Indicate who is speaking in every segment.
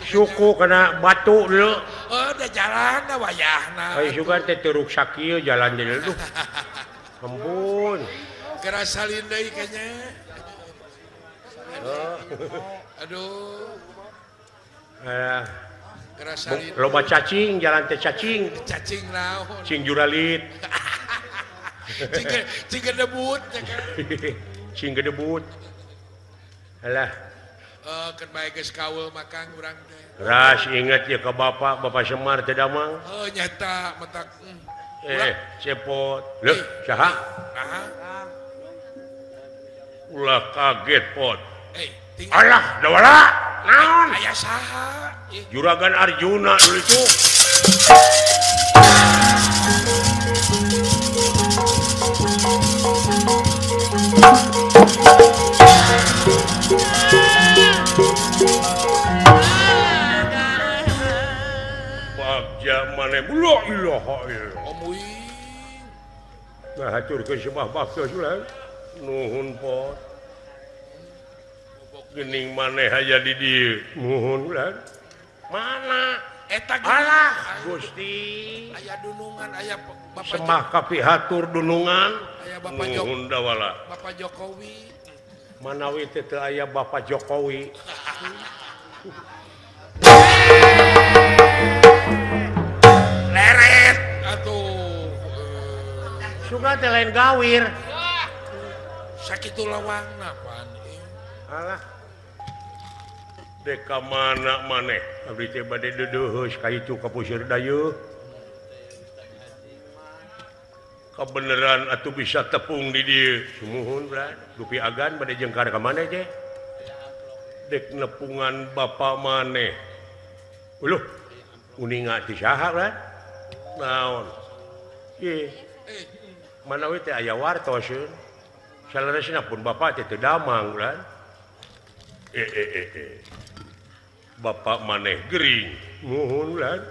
Speaker 1: Suku kena batu dulu.
Speaker 2: Oh, udah jalan wayahna.
Speaker 1: Ayo juga teh teruk sakieu jalan dulu tuh. Ampun.
Speaker 2: Kerasa deui kayaknya. Aduh. Kerasa
Speaker 1: loba cacing jalan teh cacing.
Speaker 2: Cacing naon?
Speaker 1: Cing juralit.
Speaker 2: Cing gedebut.
Speaker 1: Cing gedebut. Alah.
Speaker 2: Kan bae geus kaul makang urang teh.
Speaker 1: Ras inget ya ke bapak, Bapak Semar teh damang.
Speaker 2: Oh nyata mentak.
Speaker 1: Cepot. Leuh, saha?
Speaker 2: Naha?
Speaker 1: Ulah kaget pot.
Speaker 2: Tinggal.
Speaker 1: Alah, dawala. Naon?
Speaker 2: Aya saha?
Speaker 1: Juragan Arjuna dulu itu. Bagja maneh la ilaha illallah. Nah haturkeun sembah bakto sulah. Nuhun pot. Gening maneh aya di dieu. Nuhun ulah. Mana
Speaker 2: eta
Speaker 1: alah Gusti.
Speaker 2: Aya dunungan aya Bapak
Speaker 1: Semah kapihatur dunungan.
Speaker 2: Aya Bapak
Speaker 1: Nuhun dawala.
Speaker 2: Bapak Jokowi.
Speaker 1: Manawi teh teu aya Bapak Jokowi.
Speaker 2: Leret atuh.
Speaker 1: Suka teh lain gawir.
Speaker 2: Sakitu lawangna pan.
Speaker 1: Alah. Dek ka mana maneh? Abdi teh bade deudeuheus ka itu ka Pusir Dayeuh. Kabeneran atuh bisa tepung di dieu. Sumuhun brad. Dupi agan bade jengkar ka maneh teh? Dek nepungan bapak maneh. Uluh, uninga ti saha brad? Naon? Ih. Manawi teh aya wartos eun. Saleresna pun bapak teh teu damang brad. Bapak maneh gering. Nuhun brad.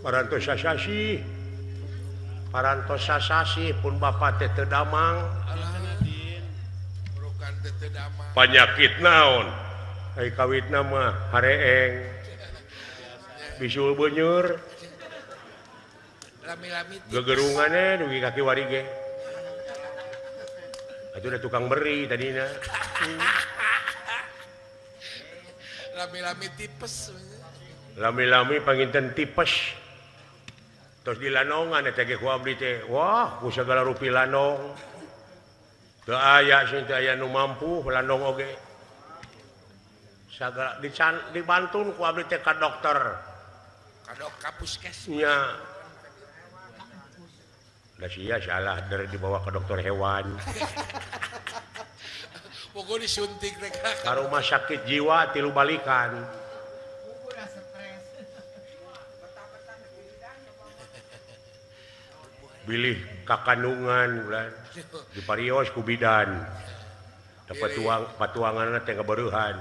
Speaker 1: Parantos sasasi. Parantos sasasi pun bapak teh teu damang. Panyakit naon? Ai kawitna mah hareeng. Bisul benyur. Gegerungane dugi ka kiwari ge. Atuh da tukang beri tadina.
Speaker 2: Lami-lami tipes.
Speaker 1: Lami-lami panginten tipes. Terus dilanongan eta ge ku abdi teh. Wah, ku sagala rupi lanong. Teu aya sing teu aya nu mampu lanong oge. Sagala dibantun ku abdi teh ka dokter.
Speaker 2: Ka dok ka puskesmas.
Speaker 1: Nya. Da sia salah dari dibawa ke dokter hewan.
Speaker 2: Pokoknya disuntik rek.
Speaker 1: Ka rumah sakit jiwa tilu balikan. Bilih kakandungan ulah diparios ku bidan. Dapat tuang patuanganna teh ngabareuhan.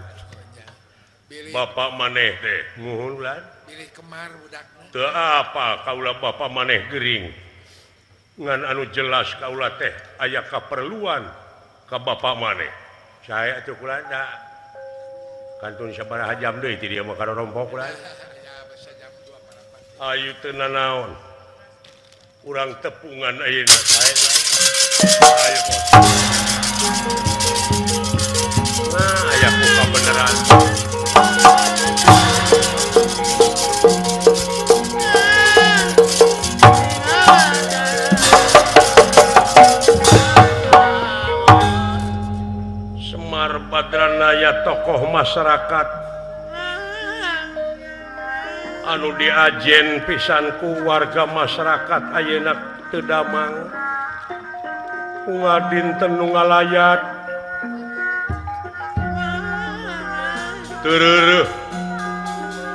Speaker 1: Bapak maneh teh nuhun ulah.
Speaker 2: Bilih kemar budakna.
Speaker 1: Teu apa kaula bapak maneh gering. Ngan anu jelas kaula teh aya kaperluan ka bapak maneh. Saya atuh kula da kantun sabaraha jam deui ti dieu mah karompok kula. Ayu teu nanaon. Urang tepungan ayeuna sae. Ayo bos. Nah, aya ku kabeneran. Semar Badranaya tokoh masyarakat anu diajen pisan ku warga masyarakat ayeuna teu damang ngadinten nu ngalayat teu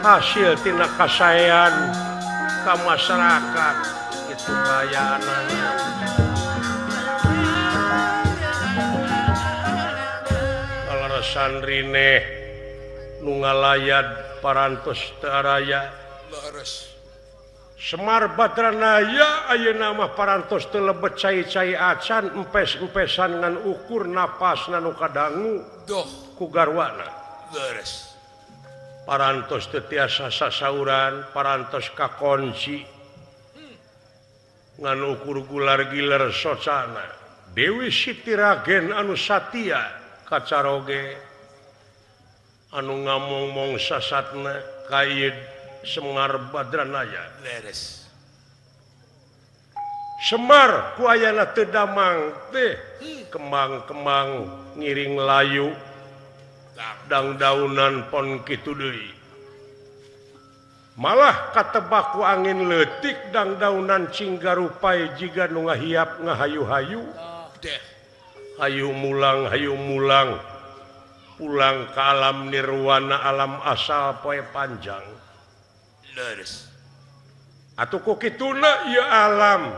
Speaker 1: hasil tina kasaean ka masyarakat kitu kayaanana. Sandrineh nu ngalayad parantos teu araya.
Speaker 2: Leres.
Speaker 1: Semar Badranaya ayeuna mah parantos teu lebet cai-cai acan empes-empesan ngan ukur napasna nu kadangu
Speaker 2: doh
Speaker 1: ku garwana.
Speaker 2: Leres.
Speaker 1: Parantos teu tiasa sasauran, parantos kakonci. Ngan ukur gular-giler socana. Dewi Siti Ragen anu satia kacaroge anu ngamong-mong sasatna kaid Semar Badranaya.
Speaker 2: Leres.
Speaker 1: Semar ku ayana teu damang teh kembang-kembang ngiring layu dangdaunan pon kitu deui. Malah katebak ku angin leutik dangdaunan cinggarupai jiga nu ngahiap ngahayu-hayu. Hayu mulang, hayu mulang, pulang ke alam nirwana, alam asal poe panjang.
Speaker 2: Leres.
Speaker 1: Atuh ku kituna ieu alam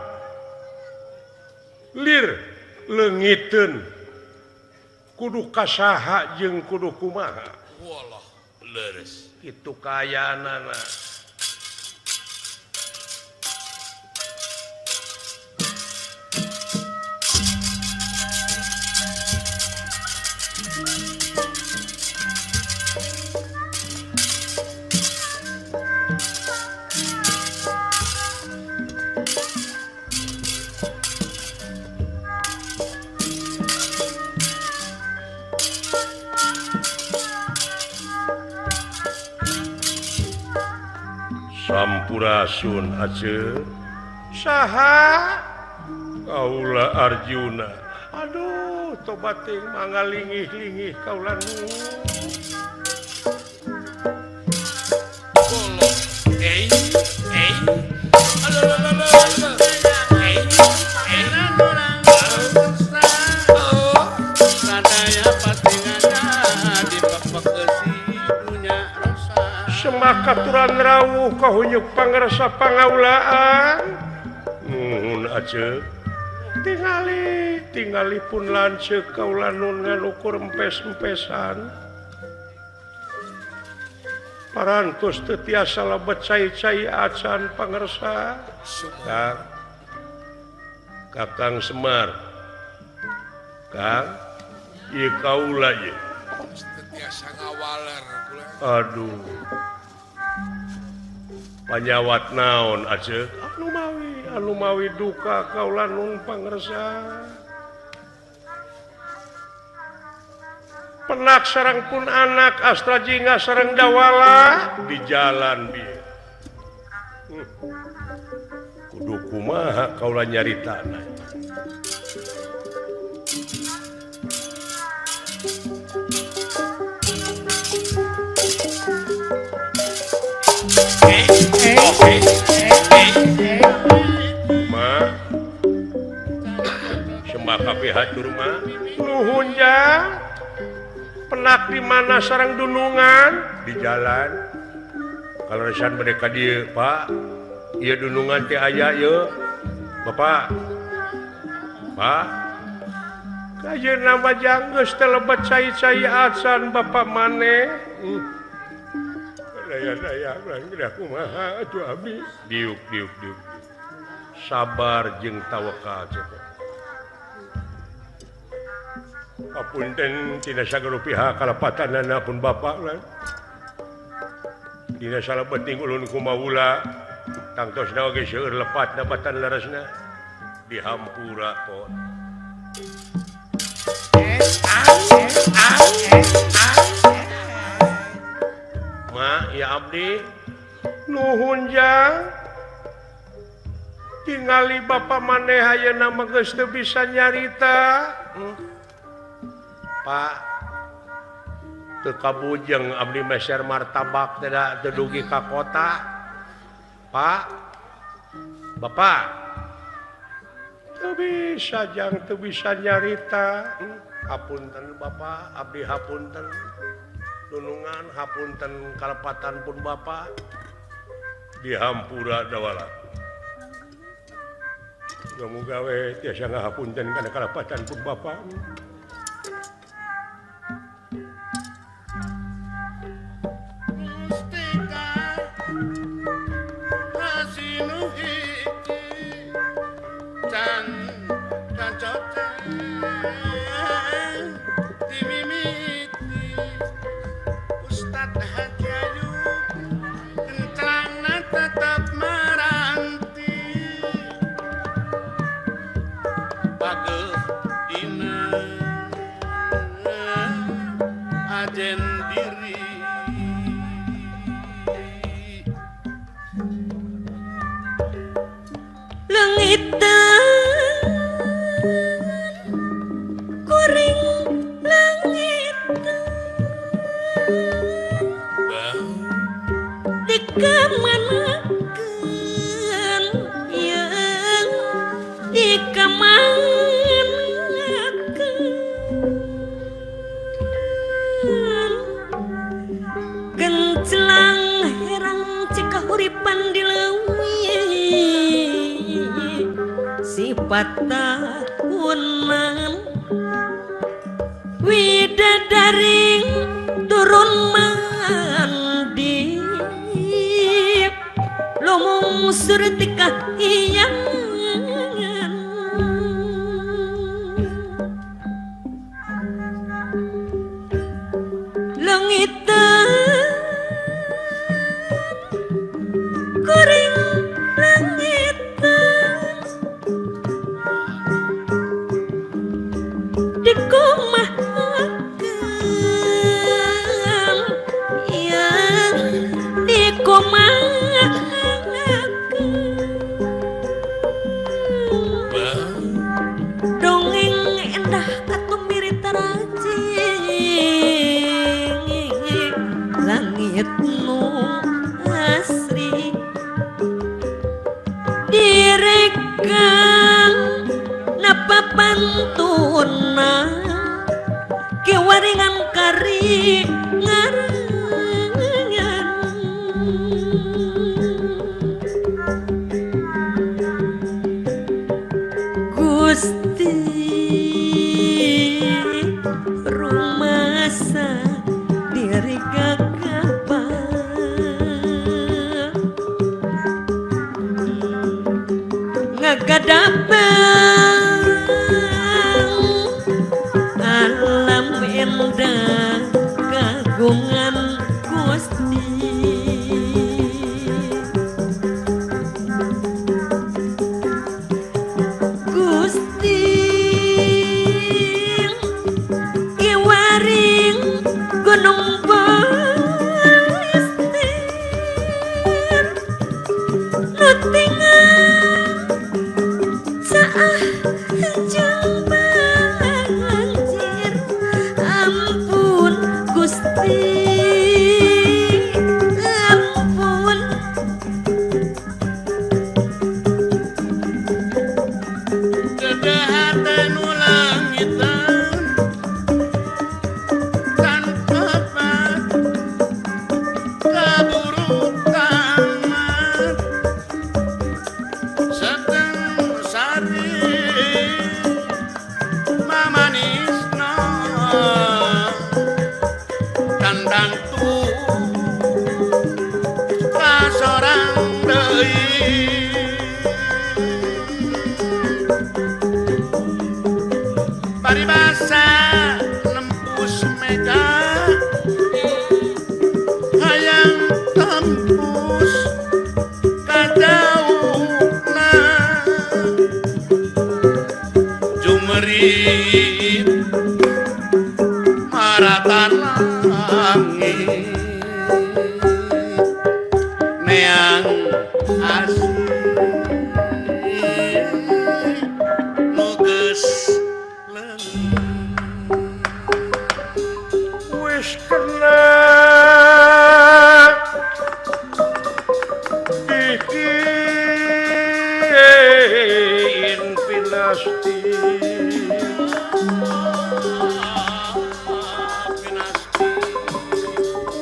Speaker 1: lir leungiteun kudu kasaha jeung kudu kumaha.
Speaker 2: Walah, leres.
Speaker 1: Kitu kaayaanana. Sampurasun Aceh. Saha? Kaula Arjuna. Aduh, tobat ting mangalingih-lingih kaula nu.
Speaker 2: Bolong. Eh, eh.
Speaker 1: Semakaturan rawuh kahunyuk pangrasa pangaulaan. Nuhun Aceh. Tingali, tingali pun lanceuk kaula nun ngalukur empes-empesan. Parantos teu tiasa lebet cai-cai acan pangrasa. Kang. Kakang Semar. Kang, ieu kaula ieu.
Speaker 2: Teu tiasa ngawaler kula.
Speaker 1: Aduh. Panyawat naon Aceh? Anu mawi, anu mawi duka kaula nun pangresa. Penak sareng pun anak Astra Jingga sareng Dawala di jalan bieu. Kudu kumaha kaula nyaritana. Ma, sembah kabeh hatur ma. Nuhun jang. Penak di mana sareng dunungan? Di jalan. Kaleresan bade ka dieu, Pak. Ieu dunungan teh aya ieu. Bapak. Pak. Kajeuna mah jang geus teu lebet cai-cai acan bapak maneh. Daya-daya geus kumaha atuh abdi. Diuk diuk diuk. Sabar jeung tawakal cenah. Apunten tina sagala pihak kalepatanana pun bapak lan. Dina salebeting ulun kumaula tangtosna oge seueur lepat dapatan leresna dihampura pon. Ma ya abdi nuhun jang. Tingali bapak maneh ayeuna mah geus teu bisa nyarita. Pak teu kabujeng abdi meser martabak tidak teu dugi ka kota. Pak, Bapak teu bisa jang, teu bisa nyarita. Hapunten Bapak, abdi hapunten dunungan, hapunten kalepatan pun Bapak. Dihampura dawala. Muga-muga we tiasa ngahapunten kana kalepatan pun Bapak.
Speaker 2: Sejen diri
Speaker 3: lengitan kuring langitan dikamanakeun yeung dikamanakeun gencelang herang cikahuripan di leuwi sifat tahunan widadaring turun mandi lumung surti kahiyangan lengitan kuring langitan dikumahakeun yang dikumahakeun dongeng endah katumiri tarajing langit nu asri direkang napa pantuna kewaringan kari ngarangan Gusti rumasa diri gagabah ngagadapang alam endah kagungan Gusti Gusti kewaring gunung Balistir nu tinggal saah jeung banjir ampun Gusti ampun
Speaker 2: Dedehatan ulangitan tanpa kaburu tamat seteng sari mamanisna kandang tu kasorang deui paribasa nempus mega hayang tembus kajauhna jumerit maratan langit neang asih nu geus
Speaker 1: wis kena bikin pinasti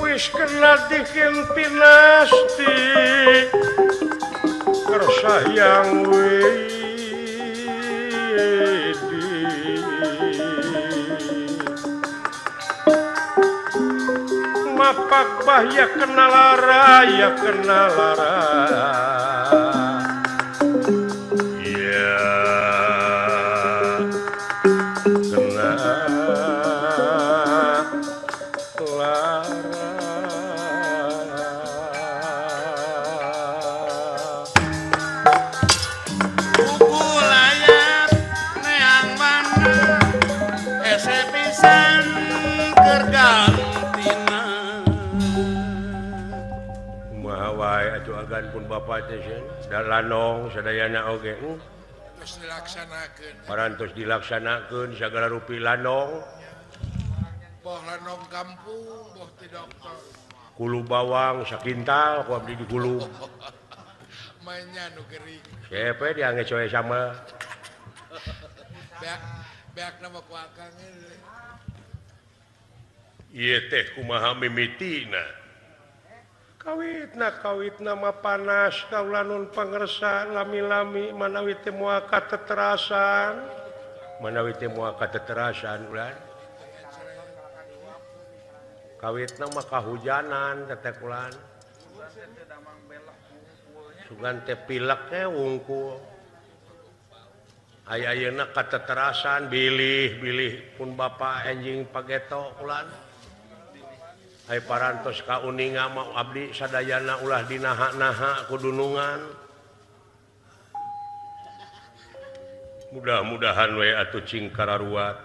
Speaker 1: wis kena dikin pinasti kersayang widi mapak bahya kenalara ya kenalara ya kenalara.
Speaker 2: Buku layar neang mana hese pisan keur gampang.
Speaker 1: Agan pun bapak teh dan lanong sadayana oge.
Speaker 4: Terus dilaksanakeun.
Speaker 1: Parantos dilaksanakeun sagala rupi lanong.
Speaker 4: Boh lanong kampung, boh ti dokter.
Speaker 1: Kulu bawang sakintal ku abdi digulung.
Speaker 4: Mainnya nu gering.
Speaker 1: Siapa dia ngecoe sama.
Speaker 4: Beak beak nama ku akang.
Speaker 1: Ieu teh kumaha mimitina. Kawitna mah panas kaula nun pangersa lami-lami manawi teh moal kateterasan. Manawi teh moal kateterasan ulah. Kawitna mah kahujanan teteh ulan. Sugan teh pilek teh wungkul. Aya ayeuna kateterasan bilih-bilih pun bapa enjing pageto ulan. Ai parantos kauninga mah abdi sadayana ulah dinaha-naha kudunungan. Mudah-mudahan we atuh cing kararuat.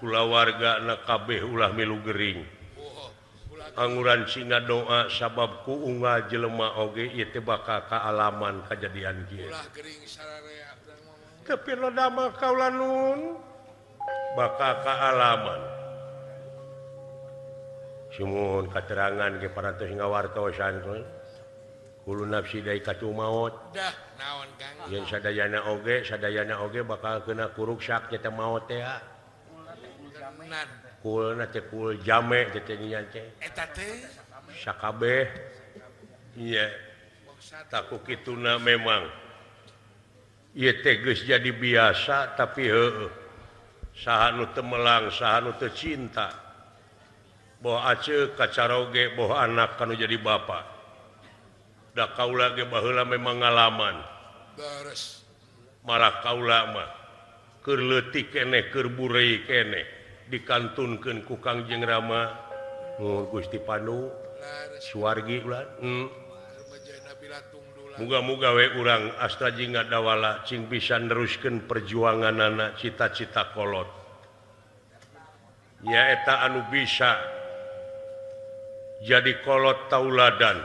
Speaker 1: Kulawarga na kabeh ulah milu gering. Anguran singa doa sabab ku unggal jelema oge ieu teh bakal kaalaman kajadian kieu.
Speaker 4: Ulah gering sararea.
Speaker 1: Tapi loda mah kaula nun bakal kaalaman. Sumuhun katerangan ge parantos ngawartosan kulo nafsi daikatul maut.
Speaker 4: Dah naon Kang.
Speaker 1: Yen sadayana oge bakal kena kuruksak nya teh maot teh. Kulna teh kul jame teh nya teh.
Speaker 4: Eta teh
Speaker 1: sakabeh. Iya. Taku kituna memang ieu teh geus jadi biasa tapi heueuh. Saha nu teu melang, saha nu teu cinta. Boh aceu kacaroge boh anak kanu jadi bapa. Da kaula ge baheula memang ngalaman.
Speaker 4: Beres.
Speaker 1: Malah kaula mah keur leutik keneh keur burei keneh dikantunkeun ku Kangjeng Rama Nuhun Gusti Pandu Suwargi ulah. Muga-muga we urang Astra Jingga Dawala cing bisa neruskeun perjuanganana cita-cita kolot. Nyaeta anu bisa jadi kolot tauladan,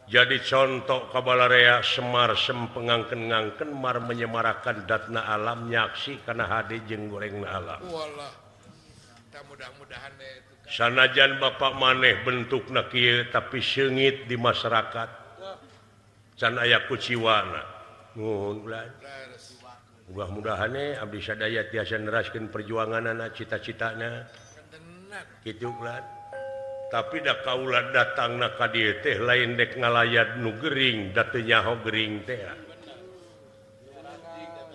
Speaker 1: jadi contoh kabalarea Semar sempengangken-ngangken mar menyemarakan datna alam nyaksi kana hade jeung gorengna alam.
Speaker 4: Walah. Mudah-mudahan
Speaker 1: sanajan bapak maneh bentukna kieu tapi seungit di masyarakat. Can aya kuciwana. Nuhun ulah. Mudah-mudahan abdi sadaya tiasa neraskeun perjuanganana cita-citana. Kitu ulah. Tapi da kaula datangna ka dieu teh lain dek ngalayat nu gering da teu nyaho gering teh.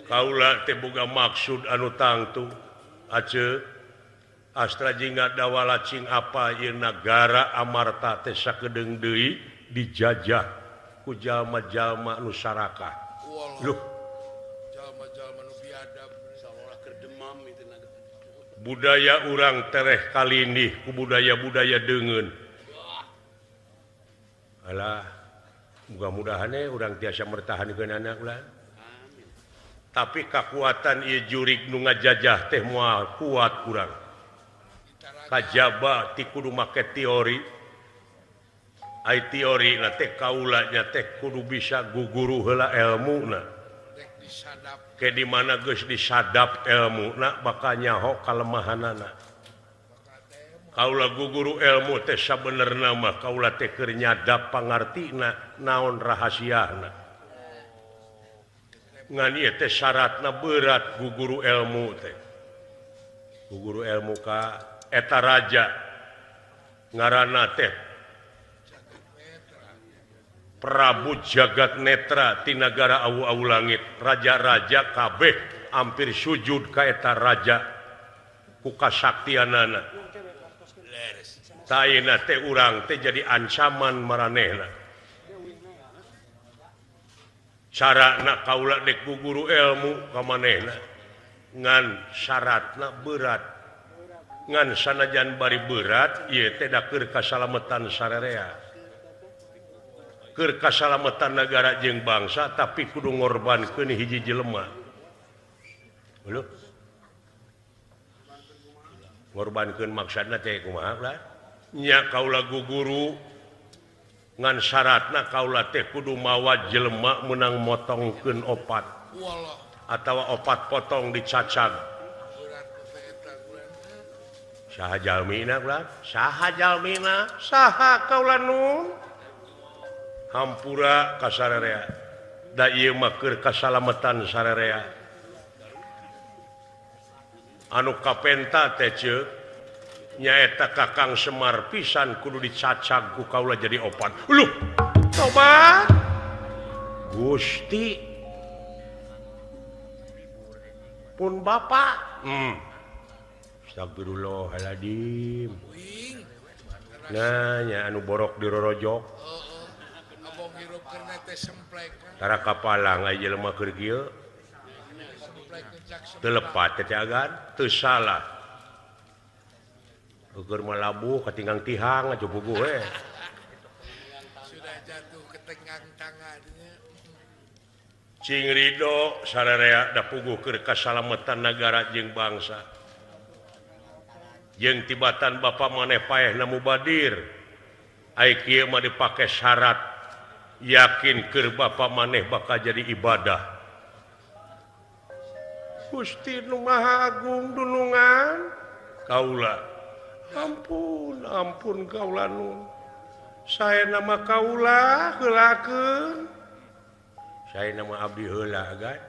Speaker 1: Kaula teh boga maksud anu tangtu. Aceu Astra Jingga Dawala cing apa ieu nagara Amarta teh sakedeung deui dijajah ku jalma-jalma nu sarakah. Loh.
Speaker 4: Jalma-jalma nu biadab
Speaker 2: saolah keur demam itu naga.
Speaker 1: Budaya urang tereh kalindih ku budaya-budaya deungeun. Alah, mudah-mudahan urang tiasa mertahankeun anak ulah. Tapi kakuatan ieu jurig nu ngajajah teh moal kuat urang. Kajaba ti kudu make teori. Ai teori na teh kaula nya teh kudu bisa guguru heula elmuna. Ke di mana geus disadap elmuna bakal nyaho kalemahanana. Kaula guguru ilmu teh sabenerna mah kaula teh keur nyadap pangartina naon rahasiana. Ngan ieu teh syaratna berat guguru ilmu teh. Guguru ilmu ka eta raja ngaranna teh Prabu Jagat Netra ti nagara awu-awu langit. Raja-raja kabeh hampir sujud ka eta raja ku kasaktianana. Taina teh urang teh jadi ancaman maranehna. Carana kaula dek guguru ilmu ka manehna ngan syaratna berat. Ngan sanajan bari berat ieu teh da keur kasalametan sarerea. Keur kasalametan nagara jeung bangsa tapi kudu ngorbankeun hiji jelema. Lho. Ngorbankeun maksudna teh kumaha lah? Nya kaula guguru Ngan syaratna kaula teh kudu mawa jelema meunang motongkeun opat. Atawa opat potong dicacag. Saha jalmina ulah? Saha jalmina? Saha kaula nun? Hampura ka sararea. Da ieu mah keur kasalametan sararea. Anu kapenta teh ceuk nyaeta Kakang Semar pisan kudu dicacag ku kaula jadi opat. Uluh, tobat. Gusti pun bapak. Astagfirullahaladzim. Nah, nya anu borok dirorojok. Tara kapalang aya jelema keur kieu. Teu lepat teh agan, teu salah. Ukur malabuh katinggang tihang aja puguh we.
Speaker 4: Sudah jatuh ke tenggang tangannya.
Speaker 1: Cing ridho sararea da puguh keur kasalametan nagara jeung bangsa. Jeung tibatan bapa maneh paehna mubadir. Ai kieu mah dipake syarat yakin keur bapa maneh bakal jadi ibadah. Gusti nu Maha Agung dunungan kaula. Ampun, ampun kaula nun. Saya nama kaula heulakeun. Saya nama abdi heula kan.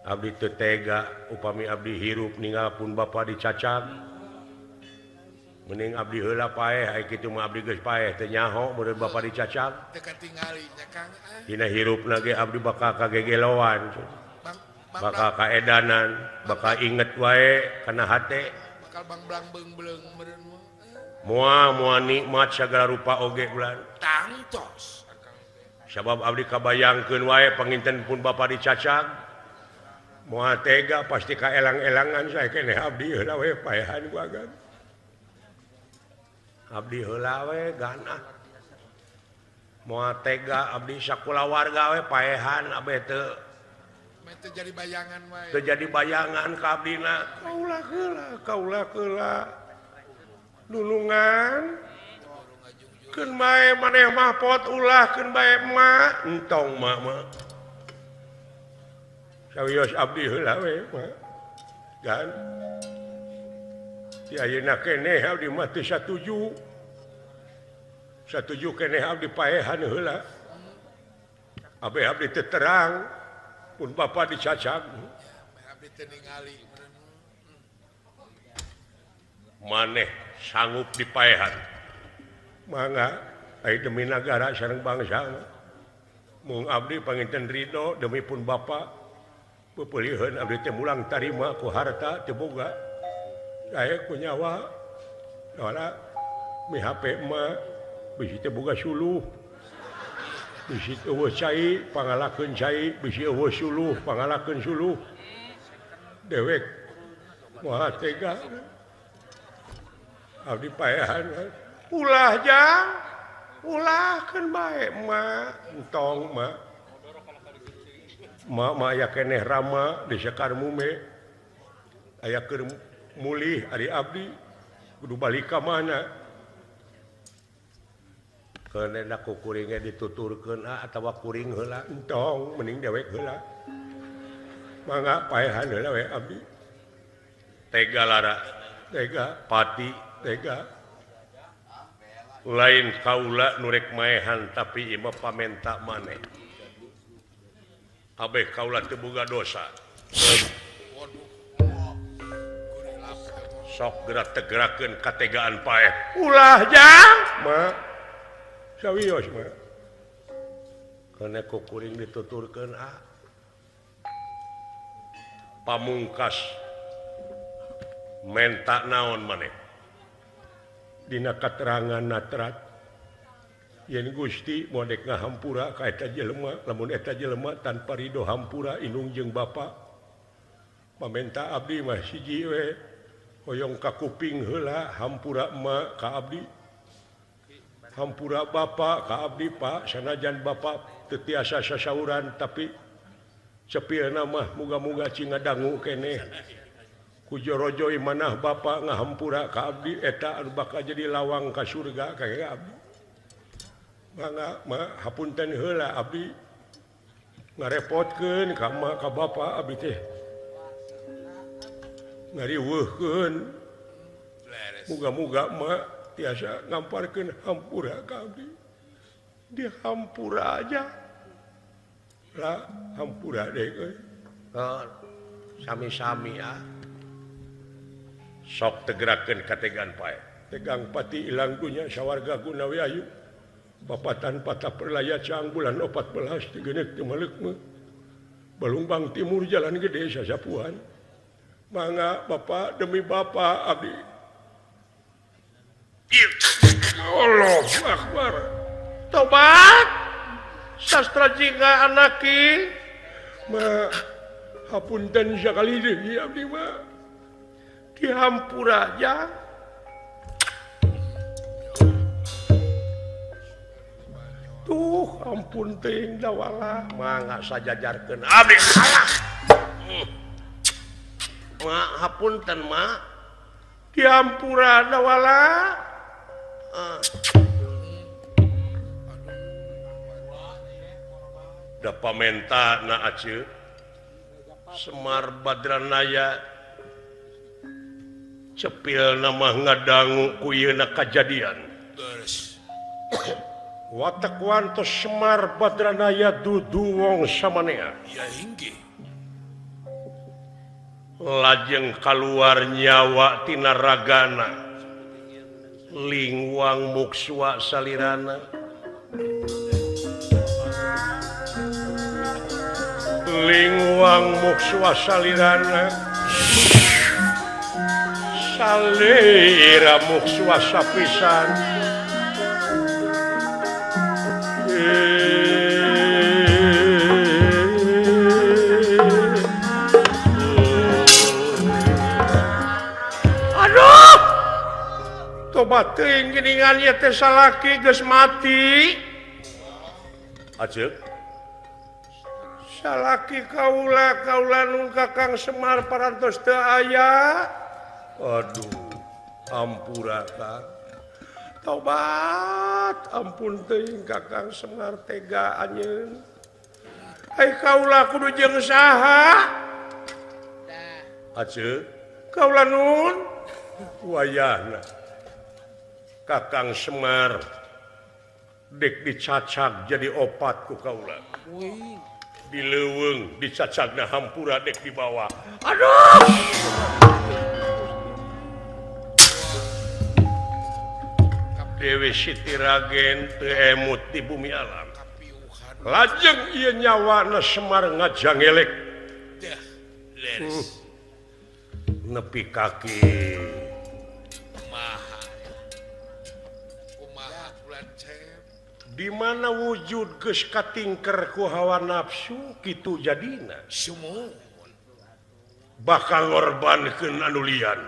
Speaker 1: Abdi teu tega upami abdi hirup ninggal pun bapa dicacag. Mending abdi heula paeh ai kitu mah abdi geus paeh teu nyaho meureun bapa dicacag.
Speaker 4: Teu katingali nya Kang.
Speaker 1: Dina hirupna ge abdi bakal kagegeloan. Bakal kaedanan, bakal inget wae kana hate.
Speaker 4: Bakal bangbelang beung-beung meureun mah.
Speaker 1: Moal moal nikmat sagala rupa oge ulah.
Speaker 4: Tangtos.
Speaker 1: Sabab abdi kabayangkeun wae panginten pun bapa dicacag. Moal tega pasti kaelang-elangan saya keneh abdi heula we paehan ku agan. Abdi heula we ganah. Moal tega abdi sakulawarga we paehan abdi teu
Speaker 4: jadi bayangan wae.
Speaker 1: Terjadi bayangan ka abdina. Kaula heula, kaula heula. Nulungan. Keun bae maneh mah pot ulah keun bae emak. Entong mak mah. Sawios abdi heula we mah. Gan. Di ayeuna keneh abdi mah teu satuju. Satuju keneh abdi paehan heula. Abdi abdi teu terang. Pun bapa dicacag. Maneh sanggup dipaehan. Mangga ai demi nagara sareng bangsa. Mung abdi panginten ridho demi pun bapa. Pepeuliheun abdi teh mulang tarima ku harta teu boga. Sae ku nyawa. Ora mihape mah bisi teu boga suluh. Bisi eueuh cai pangalakeun cai, bisi eueuh suluh pangalakeun suluh. Dewek moal tega. Abdi paehan. Ulah jang. Ulah keun bae mah, entong mah. Mak mah aya keneh rama di Sekar Mume. Aya keur mulih ari abdi kudu balik ka mana? Keun ku kuringnya dituturkeun atawa kuring heula entong mending dewek heula. Mangga paehan heula we abdi. Tega lara, tega pati, tega. Lain kaula nu rek maehan tapi ieu mah pamenta maneh. Abeh kaula teu boga dosa. Sok gerak tegerakeun kategaan paeh. Ulah jang, mah. Sawios mah. Kana ku kuring dituturkeun ah. Pamungkas menta naon maneh? Dina katerangan natrat yen Gusti modek ngahampura ka eta jelema lamun eta jelema tanpa ridho hampura indung jeung bapa. Pamenta abdi mah siji we hoyong ka kuping heula hampura emak ka abdi. Hampura bapa ka abdi Pak sanajan bapa teu tiasa sasauran tapi cepilna mah muga-muga cing ngadangu keneh. Ku jorojoy manah bapa ngahampura ka abdi eta anu bakal jadi lawang ka surga ka abdi. Mangga ma hapunten heula abdi ngarepotkeun ka ma ka bapa abdi teh. Ngariweuhkeun. Muga-muga ma tiasa ngamparkeun hampura ka abdi. Dihampura aja. Lah hampura deui euy. Sami-sami ah. Sok tegerakeun kategan pae. Tegang pati ilang dunya sawarga gunawi ayu. Bapatan patah perlaya caang bulan 14 tigenek teu maleukmeuh. Balungbang Timur Jalan Gede Sasapuhan. Mangga Bapak demi Bapak abdi. Allahu Akbar. Tobat. Sastra jingga anaki. Ma hapunten sakali deui abdi mah. Dihampura aja. Tuh ampun teuing dawala mangga sajajarkeun abdi kalah. Ma hapunten ma dihampura dawala. Da pamenta na aceuk Semar Badranaya cepil nama ngadangu ku ieuna kajadian. Watak wantos Semar Badranaya dudu wong samanea.
Speaker 4: Ya inggih.
Speaker 1: Lajeng kaluar nyawa tina ragana. Lingwang mukswa salirana. Lingwang mukswa salirana. Salira mukswa sapisan. Aduh, tobat teuing geuningan ieu teh salaki geus mati. Aceuk. Salaki kaula kaula nu Kakang Semar parantos teu aya. Aduh, ampura Kang. Tobat, ampun teuing Kakang Semar tega anjeun. Ai kaula kudu jeung saha? Aceuk. Kaula nun wayahna Kakang Semar dek dicacag jadi opat ku kaula. Di leuweung dicacagna hampura dek dibawa. Aduh! Dewi Siti Ragen teu emut di bumi alam. Lajeng ieu nyawana Semar ngajangelek. Nepi kaki. Di mana wujud geus katingker ku hawa nafsu kitu jadina. Bakal ngorbankeun anu lian.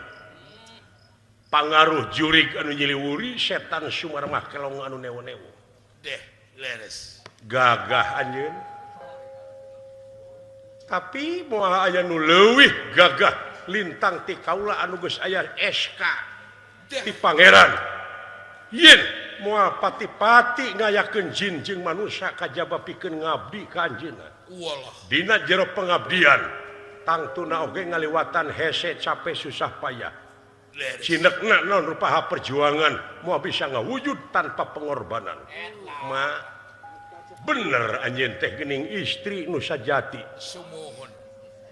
Speaker 1: Pangaruh jurig anu nyiliwuri setan Sumar mah kelong anu newo-newo.
Speaker 4: Deh, leres.
Speaker 1: Gagah anjeun. Tapi moal aya nu leuwih gagah lintang ti kaula anu geus aya SK ti pangeran. Yen moal pati-pati ngayakeun jin jeung manusa kajaba pikeun ngabdi ka anjeunna. Dina jero pengabdian tangtuna oge ngaliwatan hese capek susah payah. Cinekna naon rupaha perjuangan moal bisa ngawujud tanpa pengorbanan. Ma bener anjeun teh geuning istri nu sajati.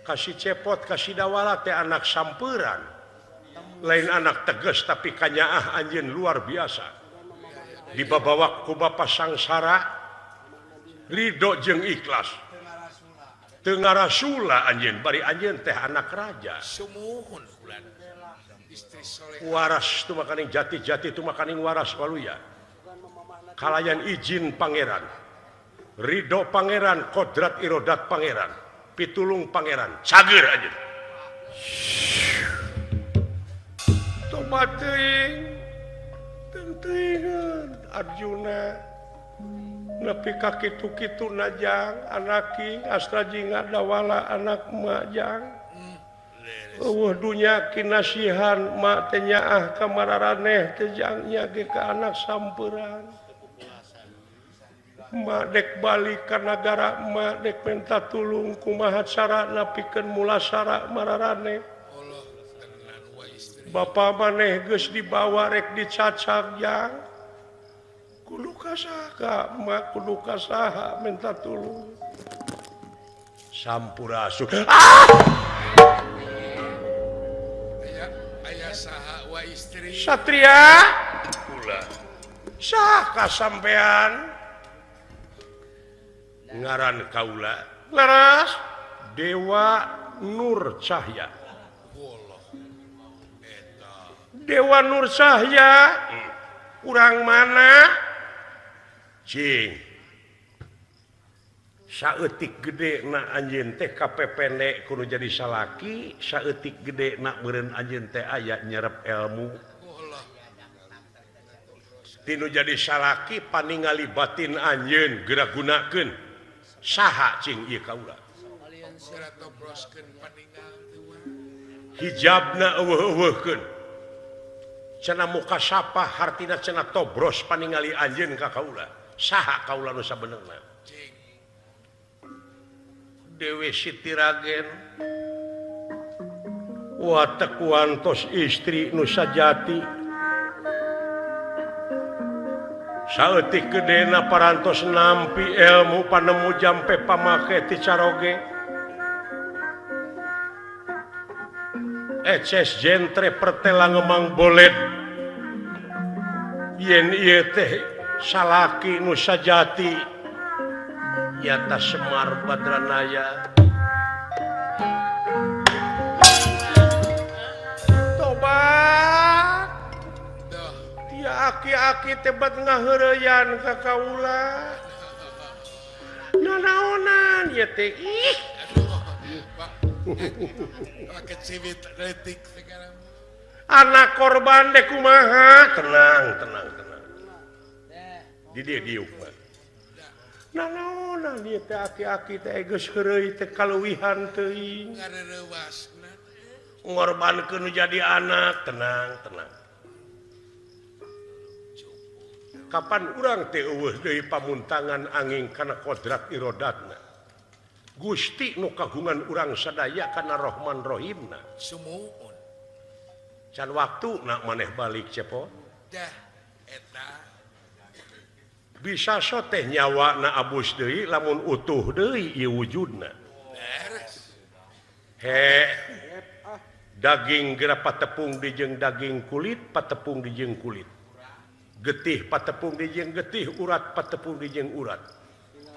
Speaker 1: Kasih cepot kasih dawala teh anak samperan. Lain anak tegas tapi kanyaah anjeun luar biasa. Dibabawa ku bapa sangsara ridho jeung ikhlas. Teu ngarasula anjeun bari anjeun teh anak raja.
Speaker 4: Sumuhun ulan.
Speaker 1: Waras tu makaning jati-jati tu makaning waras waluya. Kalayan izin pangeran. Ridho pangeran, kodrat irodat pangeran, pitulung pangeran, cager anjeun. Tobat teuing. Teuingan Arjuna nepi ka kitu-kitu najang anaki Astra Jingga dawala anak majang. Eueuh dunya kinasihan mak teh nyaah ka mararaneh teh jangnya ge ka anak samperan. Mak dek balik ka nagara mak dek minta tulung kumaha carana pikeun mulasara mararane. Bapak maneh geus dibawa rek dicacak jang. Kudu ka saha mak kudu ka saha minta tulung. Sampurasun. Ah!
Speaker 4: Aya saha wa istri.
Speaker 1: Satria kula. Saha ka sampean? Ngaran kaula laras Dewa Nur Cahya. Dewa Nur Cahya urang mana cing saeutik gede na anjeun teh kapepende kudu jadi salaki saeutik gede na meureun anjeun teh aya nyerep ilmu tinu jadi salaki paningali batin anjeun geura gunakeun saha cing ieu kaula hijabna eueuh-eueuhkeun cenah muka sapa hartina cenah tobros paningali anjeun ka kaula saha kaula nu sabenerna Dewi Siti Ragen wa tekuantos istri nu sajati saeutik gedena parantos nampi ilmu panemu jampe pamake ti caroge eces jentre pertela ngemang bolet yen ieu teh salaki nu sajati nyata Semar Badranaya tobat aki-aki tebat ngaheureyan ka kaula. Nanaonan ieu teh ih. Anak korban deh kumaha? Tenang, tenang, tenang. Di dieu diuk mah. Nanaonan ieu teh aki-aki teh geus heureuy teh kaluwihan teuing. Ngorbankeun nu jadi anak, tenang, tenang. Kapan urang teh eueuh deui pamuntangan angin kana kodrat irodatna. Gusti nu kagungan urang sadaya kana Rahman Rahimna.
Speaker 4: Sumuhun.
Speaker 1: Can waktu nak maneh balik cepot.
Speaker 4: Dah eta.
Speaker 1: Bisa so teh nyawa na abus deui lamun utuh deui ieu wujudna.
Speaker 4: Beres.
Speaker 1: He. Daging geura patepung di jeung daging kulit, patepung di jeung kulit. Getih patepung di jeung getih, urat patepung di jeung urat.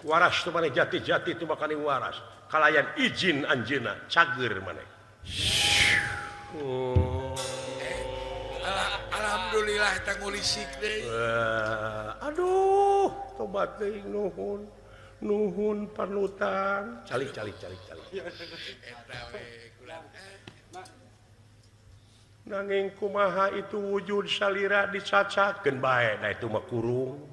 Speaker 1: Waras tu maneh jati-jati tu makaning waras. Kalayan izin anjeunna cager maneh. Oh.
Speaker 4: Alhamdulillah eta ngulisik deui.
Speaker 1: Aduh, tobat deui nuhun. Nuhun panutan. Calik calik calik calik.
Speaker 4: Eta we kula.
Speaker 1: Nanging kumaha itu wujud salira dicacakeun bae da itu mah kurung.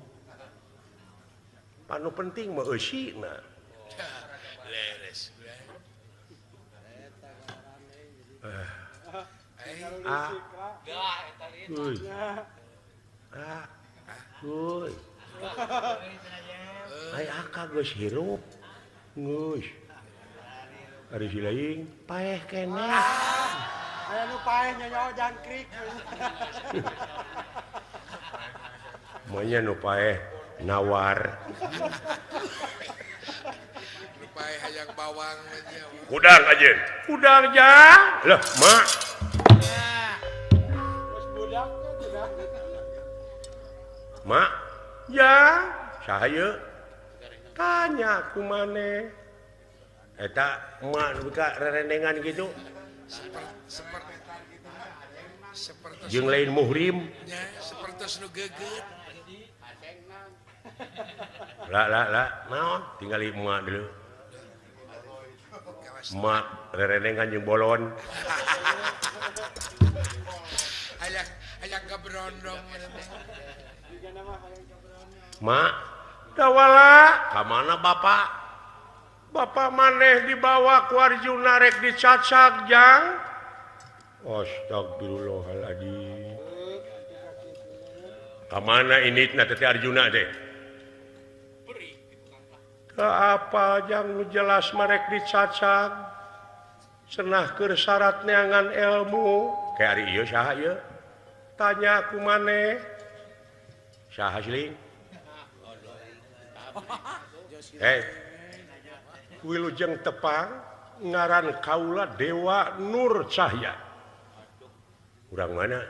Speaker 1: Anu penting mah eusina.
Speaker 4: Leres.
Speaker 1: Ah. Uy. Ah. Uy. Ai aka geus hirup. Geus. Ari si lain paeh keneh.
Speaker 5: Aya nu paeh nyonya jangkrik.
Speaker 1: Monya nu paeh nawar.
Speaker 4: Nu paeh hayang bawang nya.
Speaker 1: Kudang ajeun. Kudang jang. Lah, mak.
Speaker 5: Geus budak teh.
Speaker 1: Mak, ya, saha ieu? Tanya ku maneh. Eta mak nu ka rerendengan kitu.
Speaker 4: Seperti
Speaker 1: jeung lain muhrim
Speaker 4: nya, sapertos nu geget.
Speaker 1: Lah lah lah, naon tingali emak dulu. Emak rerendengan jeung bolon.
Speaker 4: Hayang hayang kaberondong.
Speaker 1: Mak, dawala ka mana bapak? Bapak maneh dibawa ku Arjuna rek dicacak jang. Astagfirullahaladzim. Ka mana ini na teh Arjuna teh? Ke apa jang nu jelas marek dicacag cenah keur syarat neangan ilmu kayak ari ieu saha ieu tanya ku maneh saha siling hei wilujeng tepang ngaran kaula Dewa Nur Cahya urang mana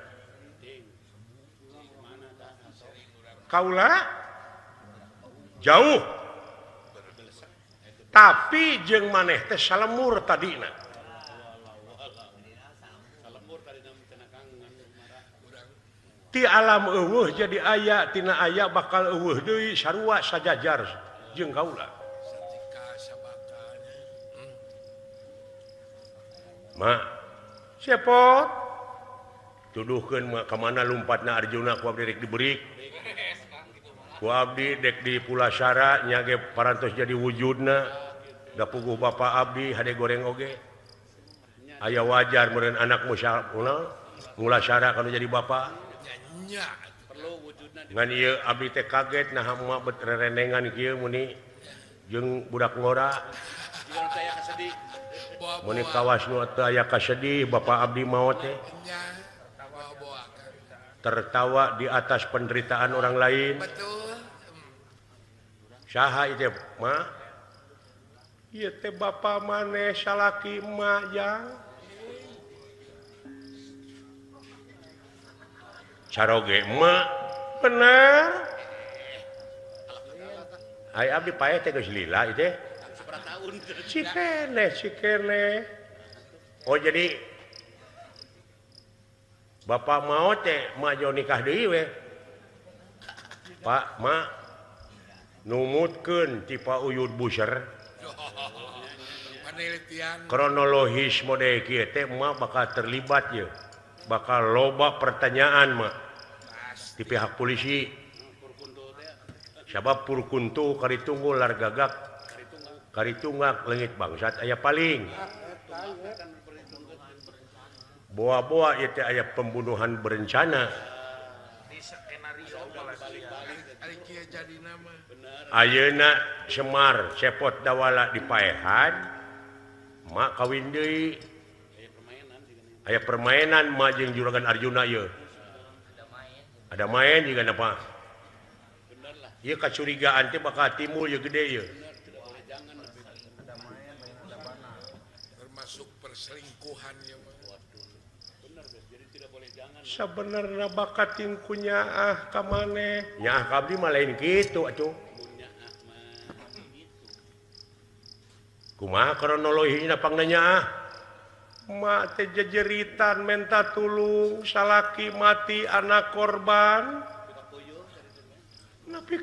Speaker 1: kaula jauh tapi jeung maneh teh salemur tadina ti alam eueuh jadi aya tina aya bakal eueuh deui sarua sajajar jeung kaula ma cepot tuduhkeun mah ka mana lumpatna Arjuna ku abdi rek diberi ku abdi dek di Pulasara nya ge parantos jadi wujudna da puguh bapa abdi hade goreng oge aya wajar meureun anak Mulasara kalau jadi bapa ngan ieu abdi teh kaget naha mah bet rerenengan kieu muni jeung budak ngora muni kawas nu teu aya kasedih bapa abdi maot teh tertawa di atas penderitaan orang lain. Saha ieu mah ieu teh bapa maneh salaki emak jang caroge emak bener ai abdi paeh teh geus lila ieu teh cikene cikene oh jadi bapak mau teh mak jauh nikah deui we Pak mak numutkeun ti Pak Uyut Buser kronologis mode kieu teh mak bakal terlibat ye bakal loba pertanyaan mak di pihak polisi sabab purkuntu karitunggu largagak karitungak leungit bangsat aya paling boa-boa ieu teh aya pembunuhan berencana ayeuna Semar cepot dawala dipaehan mak kawin deui aya permainan mak jeung Juragan Arjuna ieu ada main juga apa ieu kacurigaan teh bakal timbul ieu gede ieu
Speaker 4: termasuk perselingkuhan ya
Speaker 1: sebenarnya bakat tingkunya ah ka maneh nyaah ka abdi mah lain kitu atuh kumaha kronologina pangna nyaah mak teh jejeritan menta tulung salaki mati anak korban nepi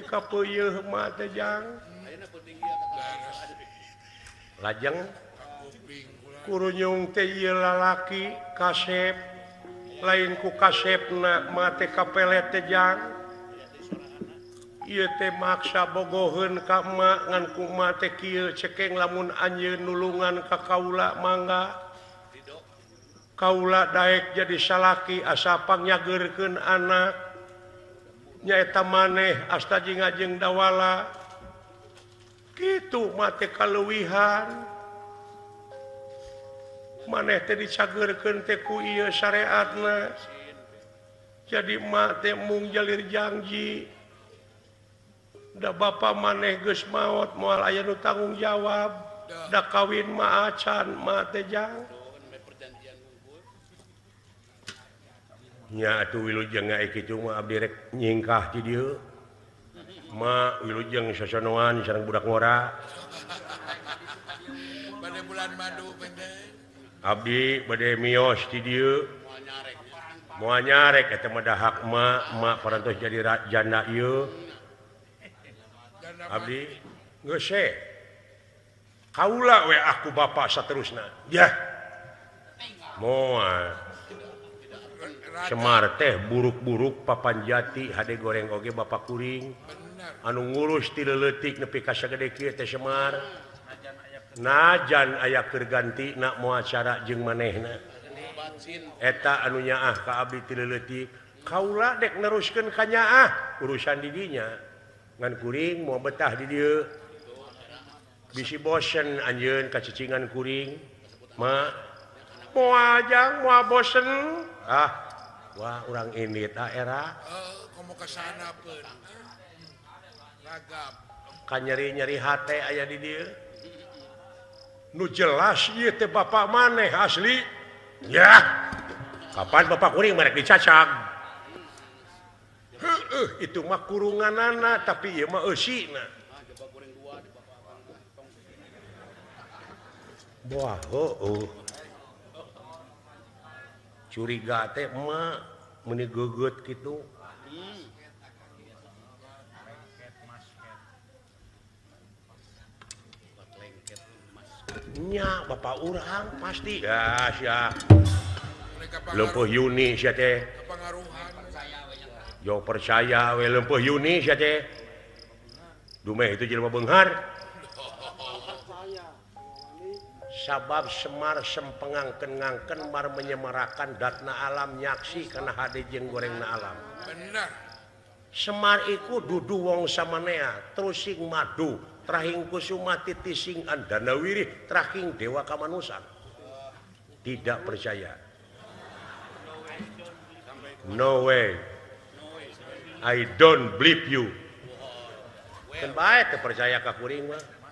Speaker 1: ka peuyeun mak teh jang lajeng kurunyung teh ieu lalaki kasep lain ku kasepna mate kapelet teh jang ieu teh maksa bogoheun ka emak ngan ku emak teh kieu cekeng lamun anjeun nulungan ka kaula mangga kaula daek jadi salaki asa pangyageurkeun anak nyaeta maneh asta jeung ngajeng dawala kitu mate kaleuwihan maneh teh dicageurkeun teh ku ieu syariatna jadi emak teh mung jalir janji da bapa maneh geus maot moal aya nu tanggung jawab da kawin mah acan emak teh jang nya atuh wilujeng ngae kitu mah abdi rek nyingkah ti dieu mak wilujeng sosonoan sareng budak ngora
Speaker 4: bade bulan madu bende
Speaker 1: abdi bade mios ti dieu moal nyarek eta mah dahak emak emak parantos jadi janda ieu abdi geus we kaula we aku bapa saterusna yah moal Semar teh buruk-buruk papanjati hade goreng oge bapa kuring anu ngurus ti leutik nepi ka sagede kieu teh Semar najan aya keur gantina moal cara jeung manehna eta anu nyaah ka abdi ti leutik kaula dek neruskeun ka nyaah urusan di dinya Ngan kuring moal betah di dieu. Bisi bosen anjeun kacicingan kuring. Ma moal jang moal bosen. Ah, wah urang indit ah era.
Speaker 4: Komo ka sana peun. Ragap.
Speaker 1: Kanyeri-nyeri hate aya di dieu. Nu jelas ieu teh bapak maneh asli. Ya. Kapan bapak kuring merek dicacag. Heueuh, itu mah kurunganana tapi ieu mah eusina. Wah, heueuh. Curiga teh emak meuni geugeut kitu. Nya bapak urang pasti ya sia. Leumpeuh Yuni sia teh. Jo percaya we leumpeuh Yuni sia teh. Dumeh itu jelema beunghar. Sabab Semar sempengangken-ngangken mar menyemarakan datna alam nyaksi kana hade jeung gorengna alam.
Speaker 4: Bener.
Speaker 1: Semar iku dudu wong samanea, trusing madu, trahing kusuma titising andana wirih, trahing dewa kamanusan. Tidak percaya. No way. I don't believe you. Keun bae teu percaya ka kuring mah.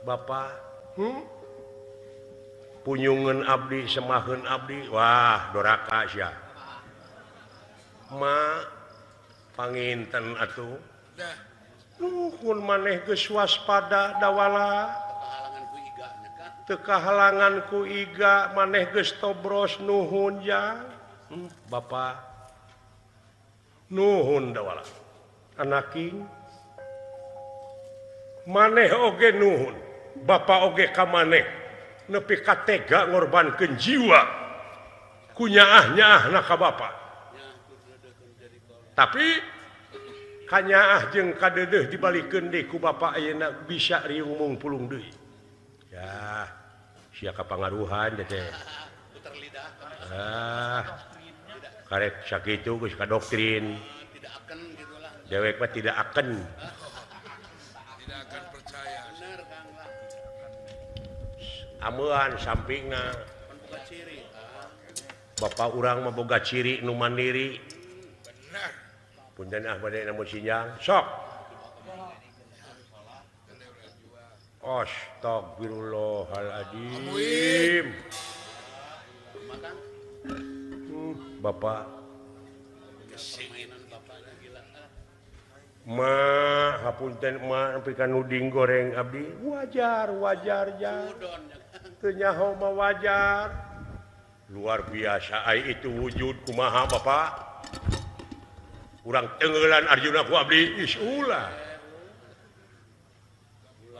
Speaker 1: Bapak, punyungan abdi, semaheun abdi, wah doraka sia. Ma panginten atuh. Nuhun maneh geus waspada dawala. Teu kahalangan ku iga maneh geus tobros nuhun jang. Bapak nuhun dawala. Anaking maneh oge nuhun. Bapak oge ka maneh nepi ka tega ngorbankeun jiwa kunyaah-nyaahna ka bapak. Tapi kanyaah jeung kadeudeuh dibalikeun deui ku bapak ayeuna bisa riung mung pulung deui. Ya, sia kapangaruhan teh. Ah, karek sakitu geus ka doktrin. Dewek mah tidak akan.
Speaker 4: Tidak akan percaya.
Speaker 1: Amean sampingna. Bapak urang mah boga ciri nu mandiri.
Speaker 4: Bener.
Speaker 1: Punten ah bade namun sinyang. Sok. Astagfirullahaladzim. Bapak ma hapunten ma nepi ka nuding goreng abdi wajar wajar ja. Teu nyaho mah wajar. Luar biasa ai itu wujud kumaha Bapak. Urang tenggelan Arjuna ku abdi is ulah.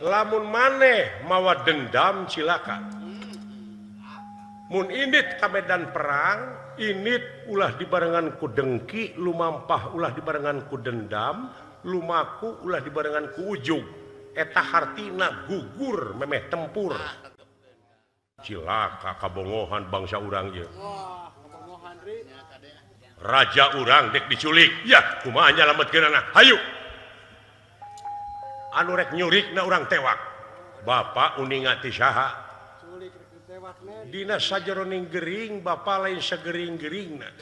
Speaker 1: Lamun maneh mawa dendam cilaka. Mun indit ka medan perang, indit ulah dibarengan ku dengki, lumampah ulah dibarengan ku dendam, lumaku ulah dibarengan ku ujug. Eta hartina gugur memeh tempur. Cilaka kabongohan bangsa urang ieu. Raja urang dek diculik. Ya, kumaha nyalametkeunana? Hayu. Anu rek nyurikna urang tewak. Bapak uninga ti saha? Dina sajeroning gering bapak lain segering-geringna.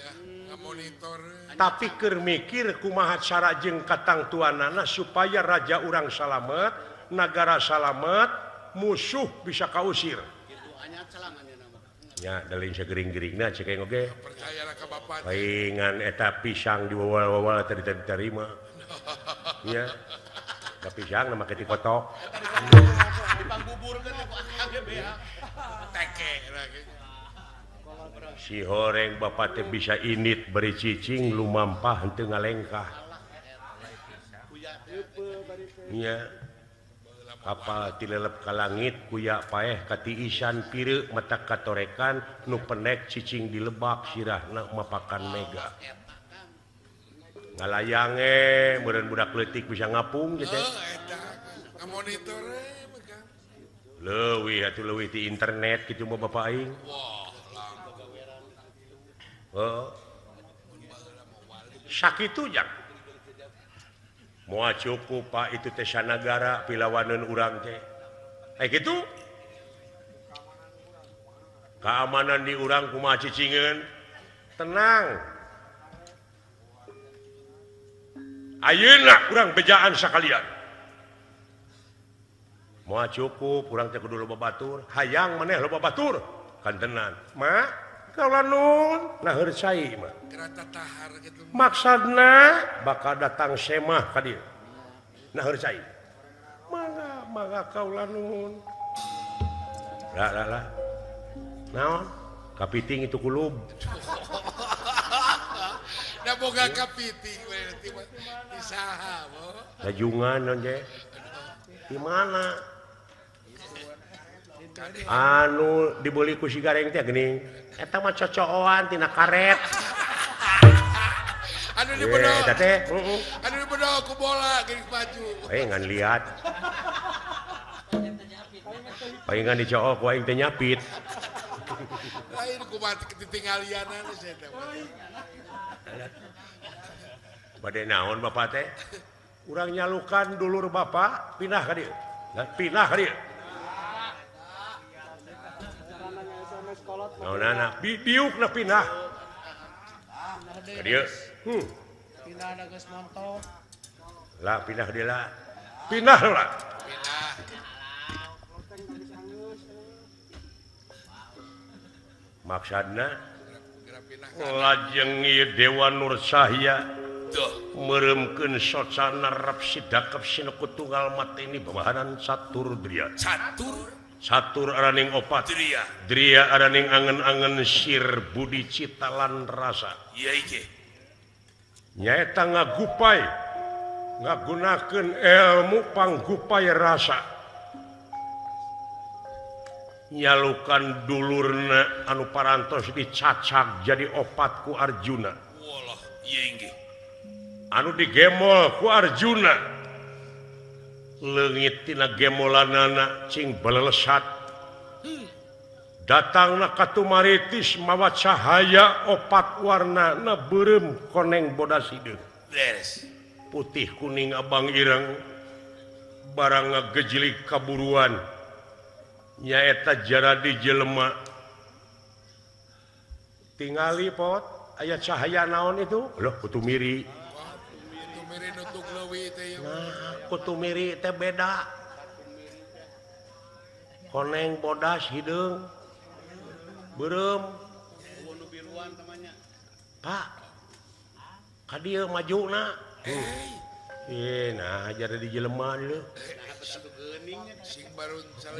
Speaker 1: Tapi keur mikir kumaha cara jeung katangtuanana supaya raja urang salamet, nagara salamet, musuh bisa kausir. Ya, da lain segering-geringna cek aing oge. Paingan eta pisang diwawal-wawal teu diterima. Nya. Da pisang na make dikotok.
Speaker 2: Dipangbuburkeun ku akang ge beak.
Speaker 1: Si horeng bapak teh bisa init beri cicing lumampah henteu ngalengkah. Nya. Kapal tilelep ka langit kuya paeh katiisan pireuk mata katorekan nu penek cicing di lebak sirahna mapakan mega. Ngalayange meureun budak leutik bisa ngapung gitu. Leuwih atuh leuwih ti internet kitu mah bapak aing. Heuh. Sakitu jang. Moal cukup Pak itu teh sanagara pilawaneun urang teh. Eh kitu? Keamanan di urang kumaha cicingeun? Tenang. Ayeuna urang bejaan sakalian. Moal cukup urang teh kudu loba batur, hayang maneh loba batur. Kantenan. Ma, kaula nun nah heur cai mah. Maksudna bakal datang semah ka dieu. Nah heur cai. Mangga, mangga kaula nun. Lah lah lah. Naon? Kapiting itu kulub.
Speaker 4: Da boga kapiting we di saha bo.
Speaker 1: Lajungan naon je? Di mana? Anu dibeli ku si gareng teh geuning. Eta mah cocooan tina karet.
Speaker 4: Anu dibedol.
Speaker 1: Eta teh, heeh.
Speaker 4: Anu dibedol ku bola geuning maju.
Speaker 1: Ngan liat. Palingan dicook ku aing teh nyapit.
Speaker 4: Lain kumaha ketinggalianan sia teh.
Speaker 1: Bade naon bapak teh? Urang nyalukan dulur bapak pindah ka dieu. Pindah ka dieu. Naonana diukna pindah. Ka dieu.
Speaker 5: Pindah da geus montok.
Speaker 1: Lah pindah deui lah. Pindah lah.
Speaker 4: Pindah.
Speaker 1: Maksudna lajeng ieu Dewa Nur Cahya meremkeun socana rap sidakep sineku tunggal mateni babahanan catur dria.
Speaker 2: Catur
Speaker 1: catur araning opat.
Speaker 2: Dria.
Speaker 1: Dria araning angen-angen sir budi cita lan rasa.
Speaker 2: Iya iki.
Speaker 1: Nyaeta ngagupai ngagunakeun ilmu panggupai rasa. Nyalukan dulurna anu parantos dicacag jadi opat ku Arjuna.
Speaker 2: Walah, ieu inggih.
Speaker 1: Anu digemol ku Arjuna. Leungit tina gemolanana cing belelesat. Datangna ka Tumaritis mawa cahaya opat warna na beureum koneng bodas hideung.
Speaker 2: Beres.
Speaker 1: Putih kuning abang ireng barang ngagejilig kaburuan. Nyaeta jaradi jelema tingali pot aya cahaya naon itu loh kutu miri.
Speaker 4: Kutu miri nutuk leuwi teh.
Speaker 1: Nah kutu miri teh beda koneng bodas hideung beureum Pak ka dieu majuna. Nah jaradi jelema leuh.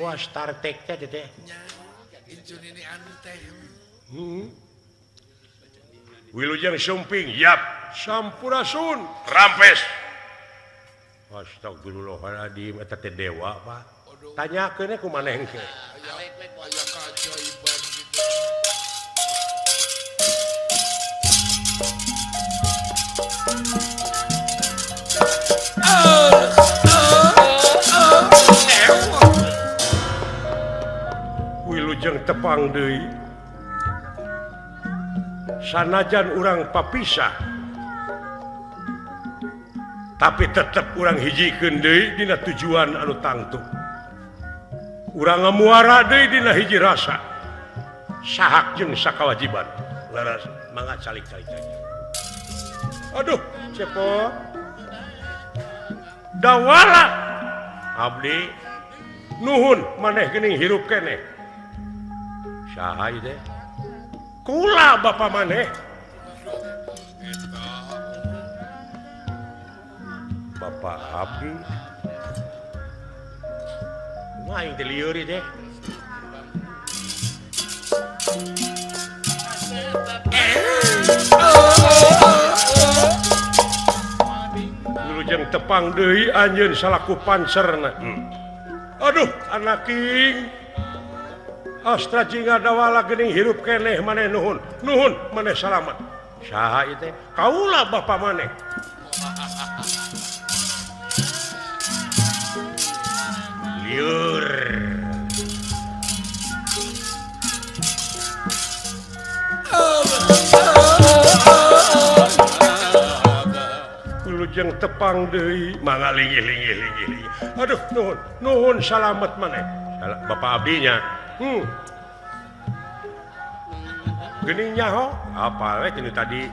Speaker 1: Wah Star Trek teh teh. Wilujeng Sumping, yap. Sampurasun, rampes. Astagfirullahaladzim, eta teh dewa, Pak. Tanyakeun ku maneh engke.
Speaker 4: Aya keajaiban gitu.
Speaker 1: Wilujeng tepang deui. Sanajan urang papisah tapi tetep urang hijikeun deui dina tujuan anu tangtu. Urang ngamuara deui dina hiji rasa. Sahak jeung sakawajiban. Leres mangga calik-calik. Aduh, cepot. Dawala abdi nuhun maneh geuning hirup keneh. Saha ieu teh? Kula bapa maneh. Bapak abdi. Aing teh lieur ieu teh. Wilujeng tepang deui anjeun salaku pancerna. Aduh, anaking. Astra jingga dawala geuning hirup keneh maneh nuhun. Nuhun maneh salamat. Saha ieu teh? Kaula bapa maneh. Lieur. Wilujeng tepang deui mangga linggih linggih linggih linggih. Aduh nuhun nuhun salamet maneh. Bapak abdinya. Geuning nyaho apa we tinu tadi.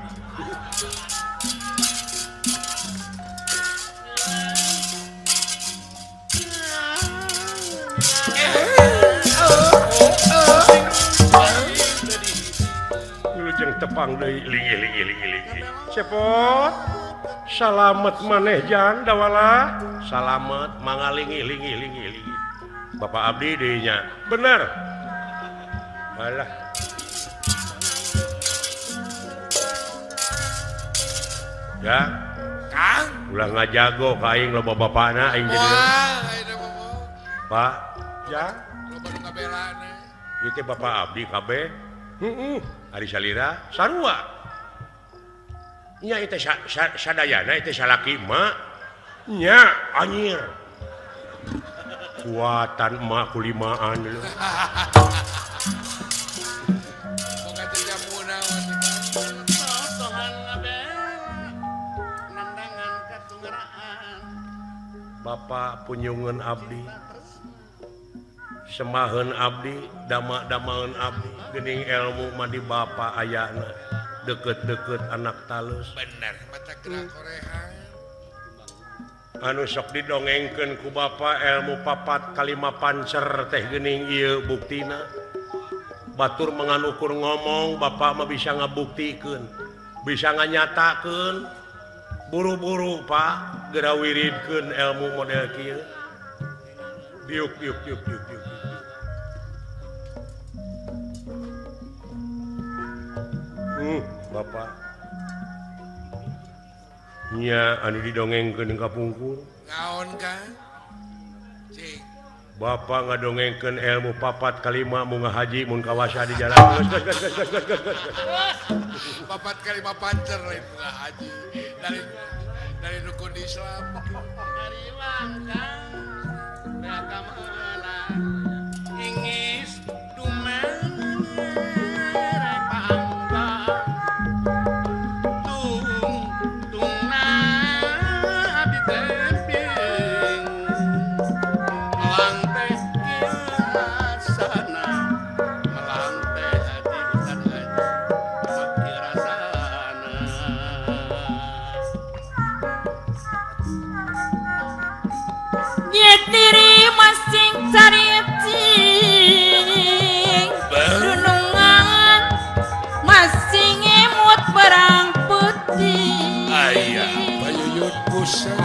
Speaker 1: Wilujeng tepang deui linggih linggih linggih linggih. Cepot salamet maneh jang dawala salamet mangga linggih linggih linggih linggih. Bapak abdi deui nya. Bener. Alah. Ya.
Speaker 4: Kang,
Speaker 1: ulah ngajago ka aing loba bapana aing jadi. Pak, ya.
Speaker 4: Loba nu ngabelana.
Speaker 1: Ieu teh bapak abdi kabeh. Heeh. Ari salira sarua. Nya ieu teh sadayana ieu teh salaki emak. Nya anjir. Kuatan emak kulimaan lho.
Speaker 4: Boga teh jamu naon
Speaker 5: totohan ngabela nandangan katungeraan.
Speaker 1: Bapak punyungeun abdi. Semaheun abdi, dama-damaeun abdi, geuning ilmu mah di bapa ayana deket-deket anak talus.
Speaker 4: Bener, mata gerak korehan.
Speaker 1: Anu sok didongengkeun ku bapa ilmu papat kalima pancer teh geuning ieu buktina. Batur menganukur ngomong, bapak mah bisa ngabuktikeun, bisa nganyatakeun. Buru-buru Pak, geura wiridkeun ilmu model kieu. Diuk diuk diuk diuk diuk. Bapak nya anu didongengkeun ka pungkur.
Speaker 4: Naon Kang? Cing.
Speaker 1: Bapak ngadongengkeun ilmu papat kalima mun ngahaji mun kawasa di jalan. Geus geus geus geus geus geus.
Speaker 4: Papat kalima pancer lain haji dari rukun Islam.
Speaker 5: Kariwang Kang. Raka meunang ingis dumere pangga tung tungna abdi teping melang teh kiasana melang teh haji bukan haji bagi rasana.
Speaker 3: Nyetiri masing cariting dunungan masing emut barang putih.
Speaker 2: Ayah
Speaker 4: payuyut busa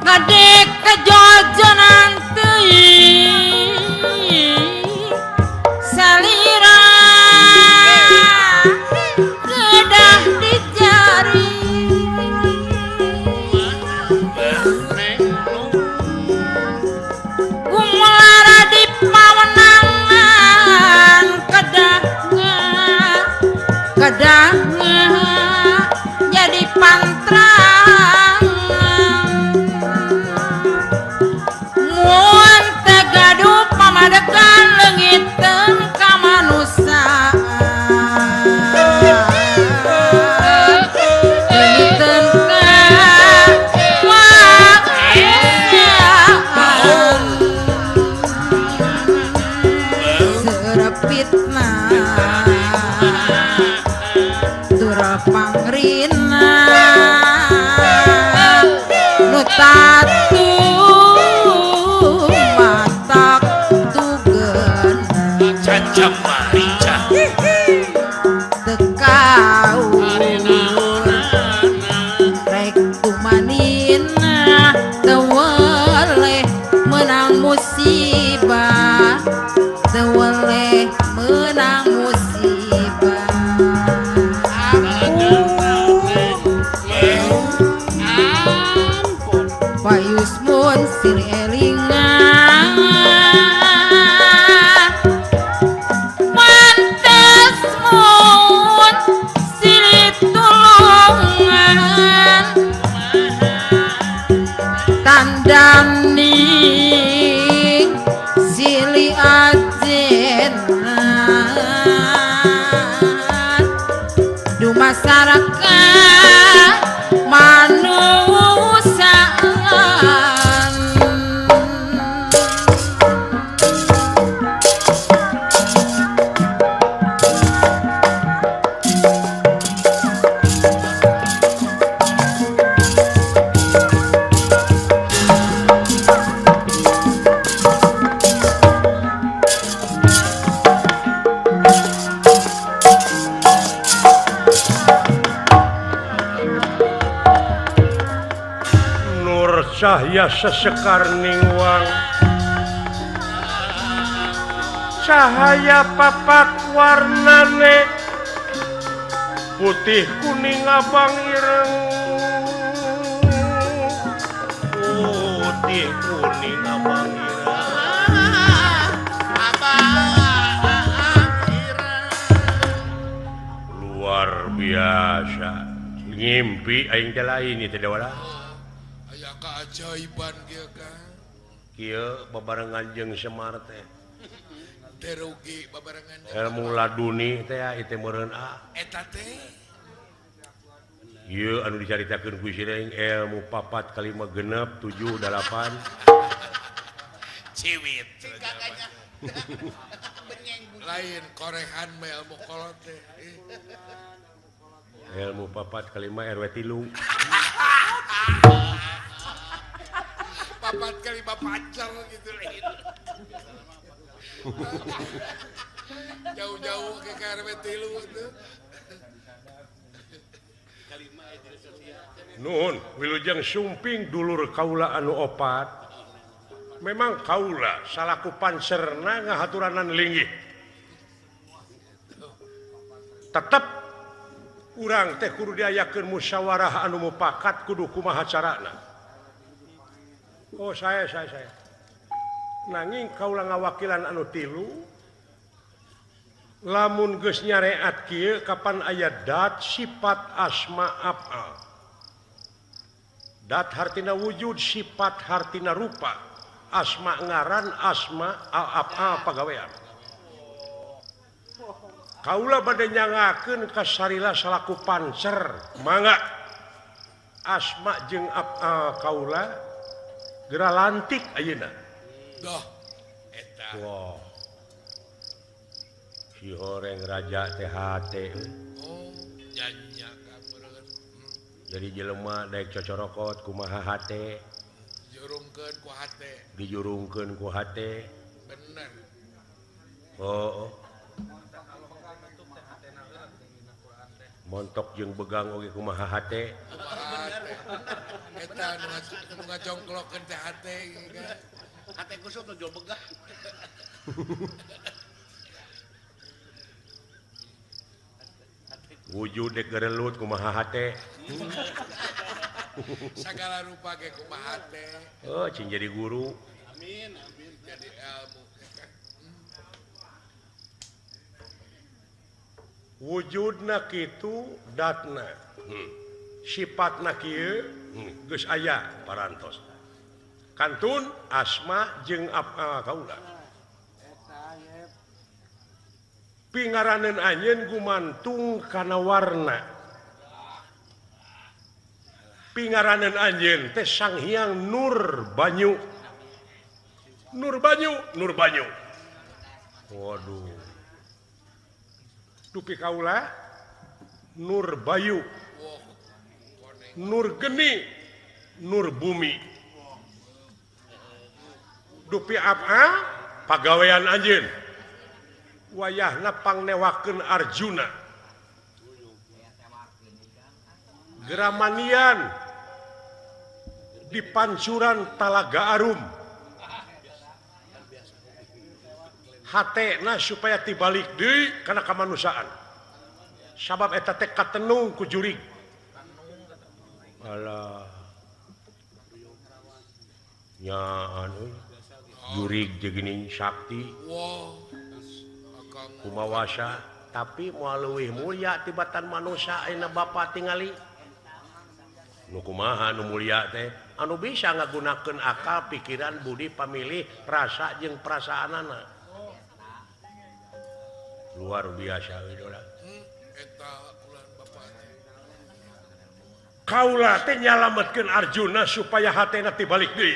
Speaker 3: ngadek kejojonan teuing salira kedah dicari. Gumelara di pawenangan kedahnya kedahnya jadi pantrangan mun teu gaduh pamadegan leungiteun kamanusiaan leungiteun kamanusiaan serepitna dura pangrina nu tatu matak tugena
Speaker 2: cacam marica
Speaker 3: teu kaur rek tumanina teu weleh meunang musibah teu weleh meunang musibah.
Speaker 5: Ampun
Speaker 3: Payusmun silih elingan pantes mun silih tulungan tandaning silih ajenan dumasaraka
Speaker 1: Cahya sesekar ningwang cahaya papat warnane putih kuning abang ireng putih kuning abang ireng luar biasa ngimpi aing teh lain ieu teh wala
Speaker 4: aya keajaiban kieu Kang
Speaker 1: kieu babarengan jeung Semar teh
Speaker 4: teu rugi babarengan
Speaker 1: ilmu laduni teh ieu meureun a
Speaker 4: eta teh
Speaker 1: ieu anu dicaritakeun ku Sireng ilmu 4 5 6 7 8
Speaker 2: ciwit
Speaker 4: lain korehan mah ilmu kolot teh
Speaker 1: ilmu 4 5 RW 3
Speaker 4: 4 5 pacar gitu lain jauh-jauh ke RW 3 itu.
Speaker 1: Nuhun wilujeng sumping dulur kaula anu opat. Memang kaula salaku panserna ngahaturanan linggih. Tetep urang teh kudu diayakeun musyawarah anu mupakat kudu kumaha carana. Oh saya. Nanging kaula ngawakilan anu tilu lamun geus nyareat kieu kapan aya dat sifat asma af'al. Dat hartina wujud, sifat hartina rupa, asma ngaran, asma af'al pagawean. Kaula bade nyangakeun ka Sarila salaku pancer, mangga asma jeung af'al kaula geura lantik ayeuna.
Speaker 4: Doh, eta.
Speaker 1: Wah. Si horeng raja teh hate.
Speaker 4: Oh, nyanyi ka
Speaker 1: Jadi jelema daek cocorokot kumaha hate.
Speaker 4: Jurungkeun ku hate.
Speaker 1: Dijurungkeun ku hate.
Speaker 4: Bener.
Speaker 1: Oh. Montok jeung begang oge kumaha hate.
Speaker 4: Eta nu ngajongklokkeun teh hate kan.
Speaker 5: Hate kusut nu jual begang.
Speaker 1: Wujud dek gerelut kumaha hate.
Speaker 4: Sagala rupa ge kumaha hate.
Speaker 1: Oh, cing jadi guru.
Speaker 5: Amin, amin
Speaker 4: jadi ilmu.
Speaker 1: Wujudna kitu datna. Sifatna kieu geus aya parantos. Kantun asma jeung af'al kaula. Pingaraneun anjeun gumantung kana warna. Pingaraneun anjeun teh Sang Hyang Nur Banyu. Nur Banyu, Nur Banyu. Waduh. Dupi kaula Nur Bayu. Nur Geni, Nur Bumi. Dupi apa pagawean anjeun. Wayahna pangnewakeun Arjuna. Geramanian di pancuran Talaga Arum. Hatena supaya tibalik deui kana kamanusiaan. Sabab eta teh katenung ku jurig. Alah. Nya anu jurig jeung geuning sakti. Kumawasa tapi moal leuwih mulia tibatan manusia ayeuna bapa tingali. Nu kumaha nu mulia teh anu bisa ngagunakeun akal, pikiran, budi, pamilih, rasa jeung perasaanana. Luar biasa idola.
Speaker 4: Eta ulah bapa teh.
Speaker 1: Kaula teh nyalametkeun Arjuna supaya hatena tibalik deui.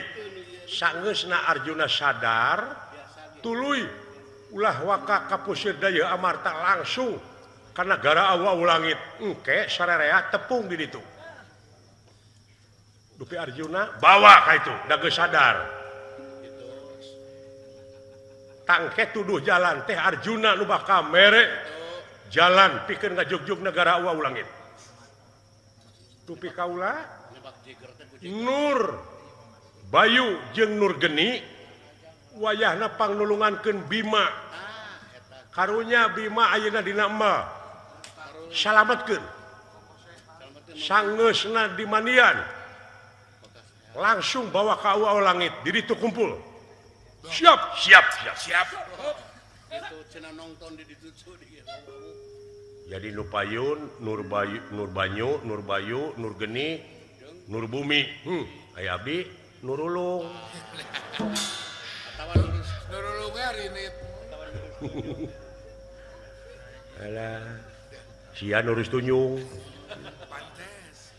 Speaker 1: Sangeusna Arjuna sadar tuluy ulah waka kapusir daya amarta langsung ka nagara awu langit engke sararea tepung di ditu. Dupi Arjuna bawa ka itu da geus sadar. Tangke tuduh jalan teh Arjuna nu bakal mere jalan pikeun ngajugjug nagara awu langit. Dupi kaula Nur Bayu jeung Nurgeni wayahna pangnulungankeun Bima. Karunya Bima ayeuna dina emah. Salametkeun. Sangeusna di mandian. Langsung bawa ka awal langit, di ditu kumpul. Siap, siap, siap, siap. Jadi Nupayun, Nurbayu, Nurbanyu, Nurbayu, Nurgeni, Nurbumi. Aya abdi Nurulung.
Speaker 4: Nurulung rinit.
Speaker 1: Alah. Sia nurus tunjung.
Speaker 4: Pantes.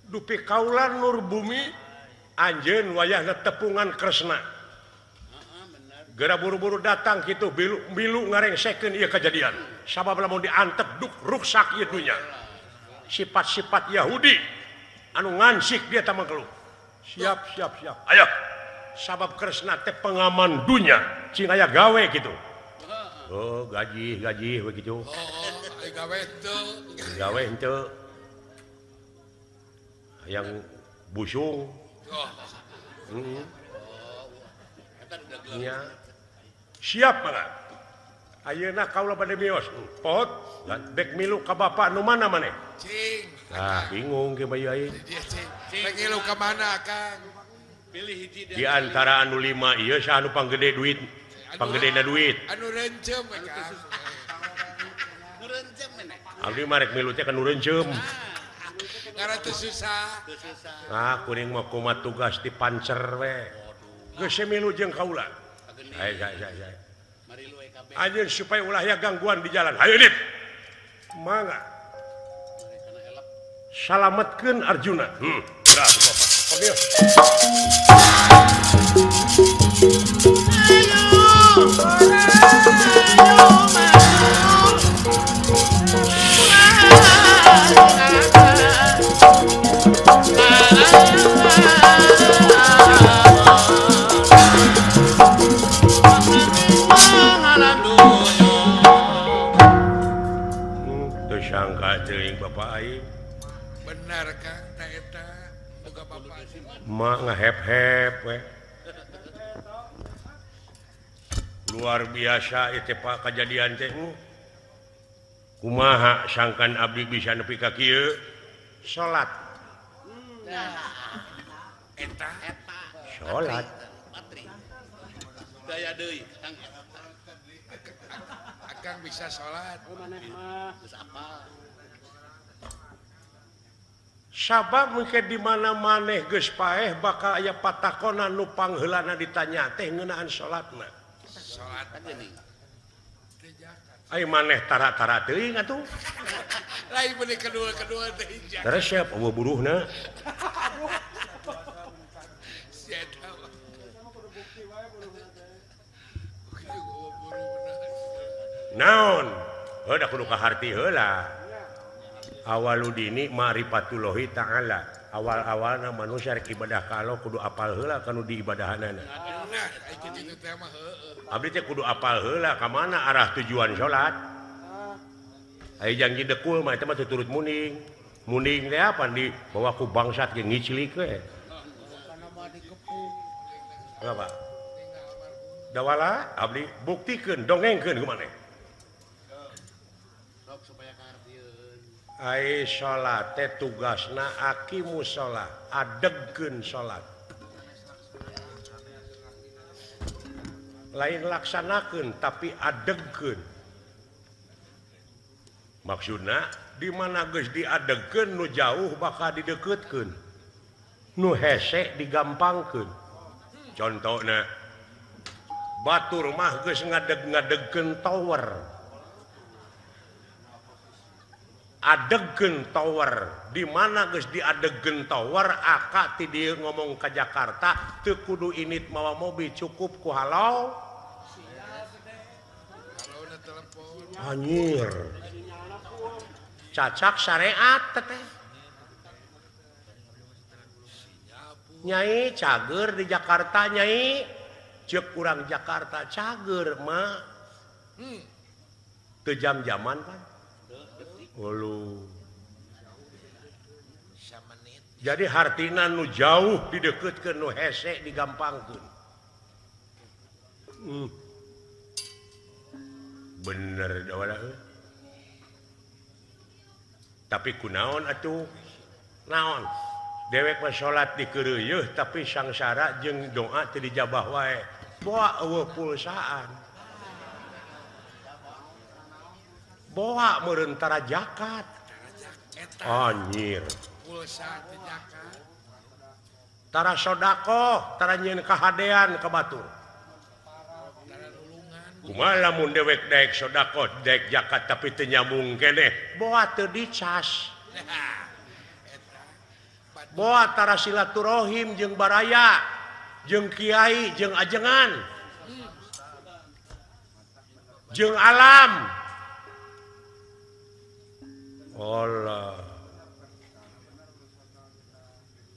Speaker 1: Dupi kaulan Nurbumi anjeun wayahna tepungan Kresna. Geura buru-buru datang kitu milu ngarengsekeun ieu kajadian. Sabab lamun diantep duk ruksak ieu dunya. Sifat-sifat Yahudi anu ngansik dia tamang keluh. Siap, siap, siap. Ayo. Sabab Kresna teh pengaman dunya, cing aya gawe kitu. Oh, gaji, gaji we kitu.
Speaker 4: Oh, ai gawe teu.
Speaker 1: Gawe henteu. Hayang busung.
Speaker 4: Oh.
Speaker 1: Nya. Siap banget. Ayeuna kaula bade mios. Pot, dek milu ka bapak nu mana maneh?
Speaker 4: Cing.
Speaker 1: Ah, bingung ge bayu aing.
Speaker 4: Dek milu ka mana, Kang?
Speaker 5: Pilih hiji
Speaker 1: di antara anu 5 ieu saha anu panggede duit? Panggedena duit.
Speaker 4: Anu rencem we, Kang.
Speaker 5: Nu rencem meneh.
Speaker 1: Abdi mah rek milu teh ka nu rencem.
Speaker 4: Ngaran teu susah.
Speaker 1: Ah, kuring mah kumaha tugas di pancer we. Geus milu jeung kaula. Hai hai hai hai. Anjeun supaya ulah aya gangguan di jalan. Hayu dit. Mangga. Salametkeun Arjuna. Dah Bapak. Panggil. Sangka teuing Bapak aing.
Speaker 4: Benar Kang, ta eta boga bapak.
Speaker 1: Mak ngahep-hep we. Luar biasa ieu teh Pak kajadian teh. Kumaha sangkan abdi bisa nepi ka kieu? Salat.
Speaker 4: Eta
Speaker 1: salat.
Speaker 5: Daya deui Kang.
Speaker 4: Akang bisa salat.
Speaker 5: Geus apal.
Speaker 1: Sabab mungkin di mana maneh geus paeh bakal aya patakonan nu pangheulana ditanya teh ngeunaan salatna.
Speaker 4: Salat
Speaker 5: geuning.
Speaker 1: Ai maneh tara-tara teuing atuh.
Speaker 4: Lain beuli kedua-kedua teh hiji.
Speaker 1: Resep eueuh buruhna.
Speaker 4: Sia eta.
Speaker 1: Naon? Heuh da kudu kaharti heula. Awaludini ma'rifatullahi ta'ala. Awal-awalna manusia rek ibadah ka Allah kudu apal heula kanu diibadahanana.
Speaker 4: Nah, ai kitu teh mah heueuh.
Speaker 1: Abdi teh kudu apal heula ka mana arah tujuan salat. Ai janji dekul mah eta mah turut muning. Muning teh apa dibawa ku bangsat ge ngiclik we. Apa? Dawala abdi buktikeun dongengkeun ku maneh. Ai salat teh tugasna aqimus shalah, adegkeun salat. Lain laksanakeun tapi adegkeun. Maksudna di mana geus diadegkeun nu jauh bakal dideukeutkeun. Nu hese digampangkeun. Contona batur mah geus ngadeg-ngadegkeun tower. Adegkeun tower di mana geus diadegkeun tower aka ti dieu ngomong ka Jakarta teu kudu init mawa mobil cukup ku halau anjir cacak syariat teh nyai cager di Jakarta nyai ceuk urang Jakarta cager mah teu jam-jaman kan. Ulu.
Speaker 4: Samenit.
Speaker 1: Jadi hartina nu jauh dideketkeun nu hese digampangkeun. Bener da tapi kunaon atuh naon dewek mah salat dikeureuyeun tapi sangsara jeung doa teu dijabah wae boa eueuh pulsaan boa meureun tara zakat anjir
Speaker 4: pulsa teu zakat
Speaker 1: tara sedekah tara nyieun kahadean ka batur kumaha lamun dewek daek sedekah daek zakat tapi teu nyambung keneh boa teu dicas boa tara silaturahim jeung baraya jeung kiai jeung ajengan jeung alam Allah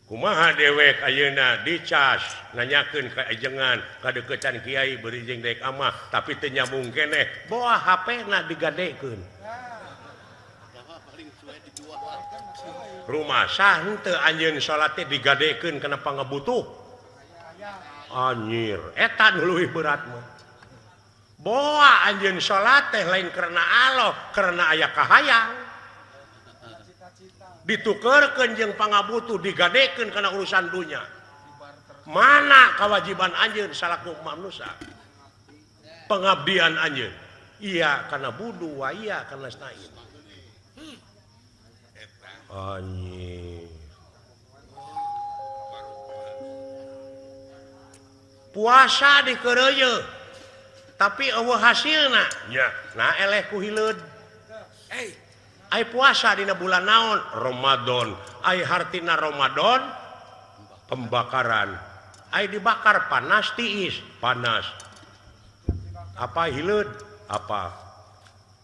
Speaker 1: kumaha dewek ayeuna dicas nanyakeun ka ajengan kadeukeutan kiai beureun jeung daek amah tapi teu nyambung keneh boa HP-na digadekeun rumah sah henteu anjeun salat teh digadekeun kana pangabutuh anjir eta nu leuwih berat mah boa anjeun salat teh lain karena Allah karena aya kahayang ditukerkeun jeung pangabutuh digadekeun kana urusan dunya mana kewajiban anjeun salaku manusia pengabdian anjeun iya kana budu wa iya kana stain anjir puasa dikeureuyeun tapi eueuh hasilna nya nah eleh ku hileud ai puasa dina bulan naon Ramadan ai hartina Ramadan pembakaran ai dibakar panas tiis panas apa hileud apa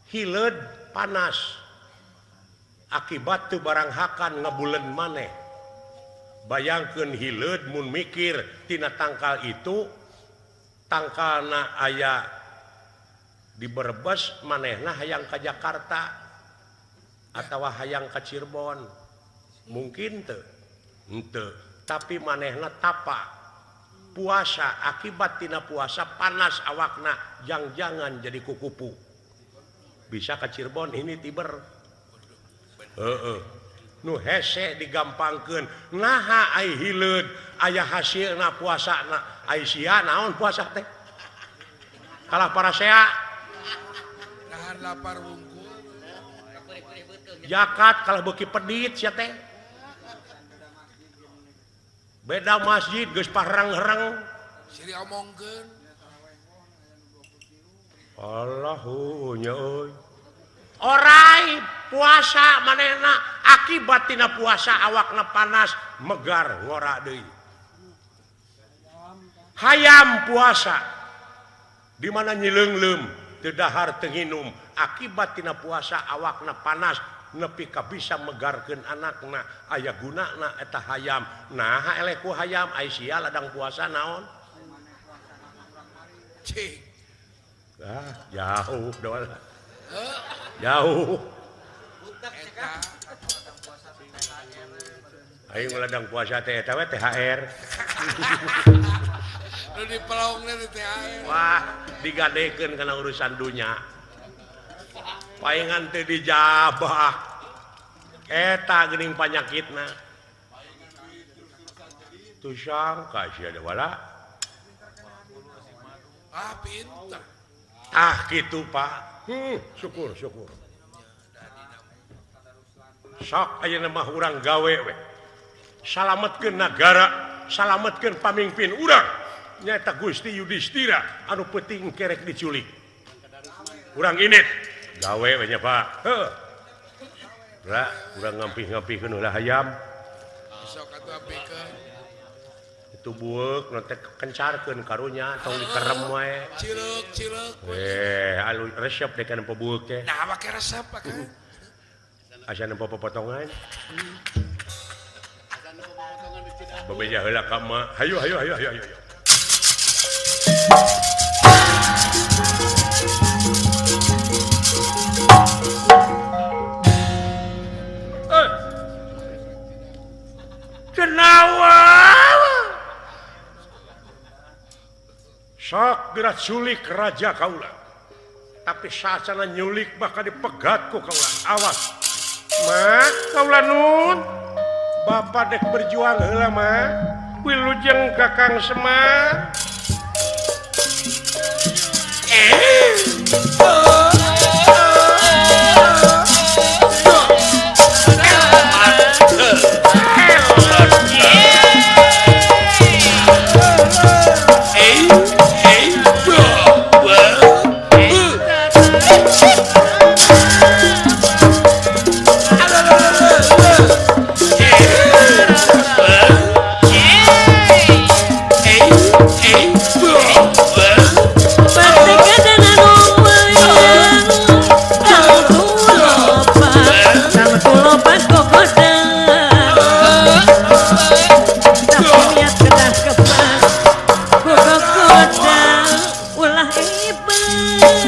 Speaker 1: hileud panas akibat teu barang hakan ngabuleun maneh bayangkeun hileud mun mikir tina tangkal itu tangkalna aya di Brebes manehna hayang ka Jakarta atawa hayang ka Cirebon mungkin teu henteu tapi manehna tapa puasa akibat tina puasa panas awakna jang-jangan jadi kukupu bisa ka Cirebon ini tiber heeh nu hese digampangkeun naha ai hileud aya hasilna puasana ai sia naon puasa teh kalah parasea
Speaker 4: nahan lapar wungkul
Speaker 1: zakat kalah beuki pedit sia teh beda masjid geus parang-herang
Speaker 4: siri omongkeun
Speaker 1: Allahu nya euy orai puasa manehna akibat tina puasa awakna panas megar ngora deui hayam puasa di mana nyileungleum teu dahar teu nginum akibat tina puasa awakna panas nepi ka bisa megarkeun anakna aya gunana eta hayam naha eleh ku hayam ai sia ladang puasa naon
Speaker 4: cing
Speaker 1: ah jauh doal jauh aing ladang puasa teh eta we THR
Speaker 4: nu dipelongna di THR
Speaker 1: wah digadekeun kana urusan dunya paingan teu dijabah eta geuning panyakitna tusang ka sia da wala
Speaker 4: ah pinter
Speaker 1: ah kitu Pak syukur syukur sok ayeuna mah urang gawe we salametkeun nagara salametkeun pamimpin urang nyaeta Gusti Yudhistira anu peuting kerek diculik urang init gawe we nya Pak heuh lah urang ngampih-ngampihkeun heula hayam
Speaker 4: sok atuh apikeun
Speaker 1: itu bueuk nu teh kencarkeun karunya tong dikerem wae
Speaker 4: cileuk cileuk
Speaker 1: anu resep deh kana bueuk teh
Speaker 4: nah make resep akang
Speaker 1: asa nempo popotongan bebeja heula ka emak hayu hayu hayu hayu hayu Sok geura culik raja kaula. Tapi sacana nyulik bakal dipegat ku kaula. Awas. Mak, kaula nun. Bapak dek berjuang heula mah. Wilujeng Kakang Semar.
Speaker 3: Ulah iba.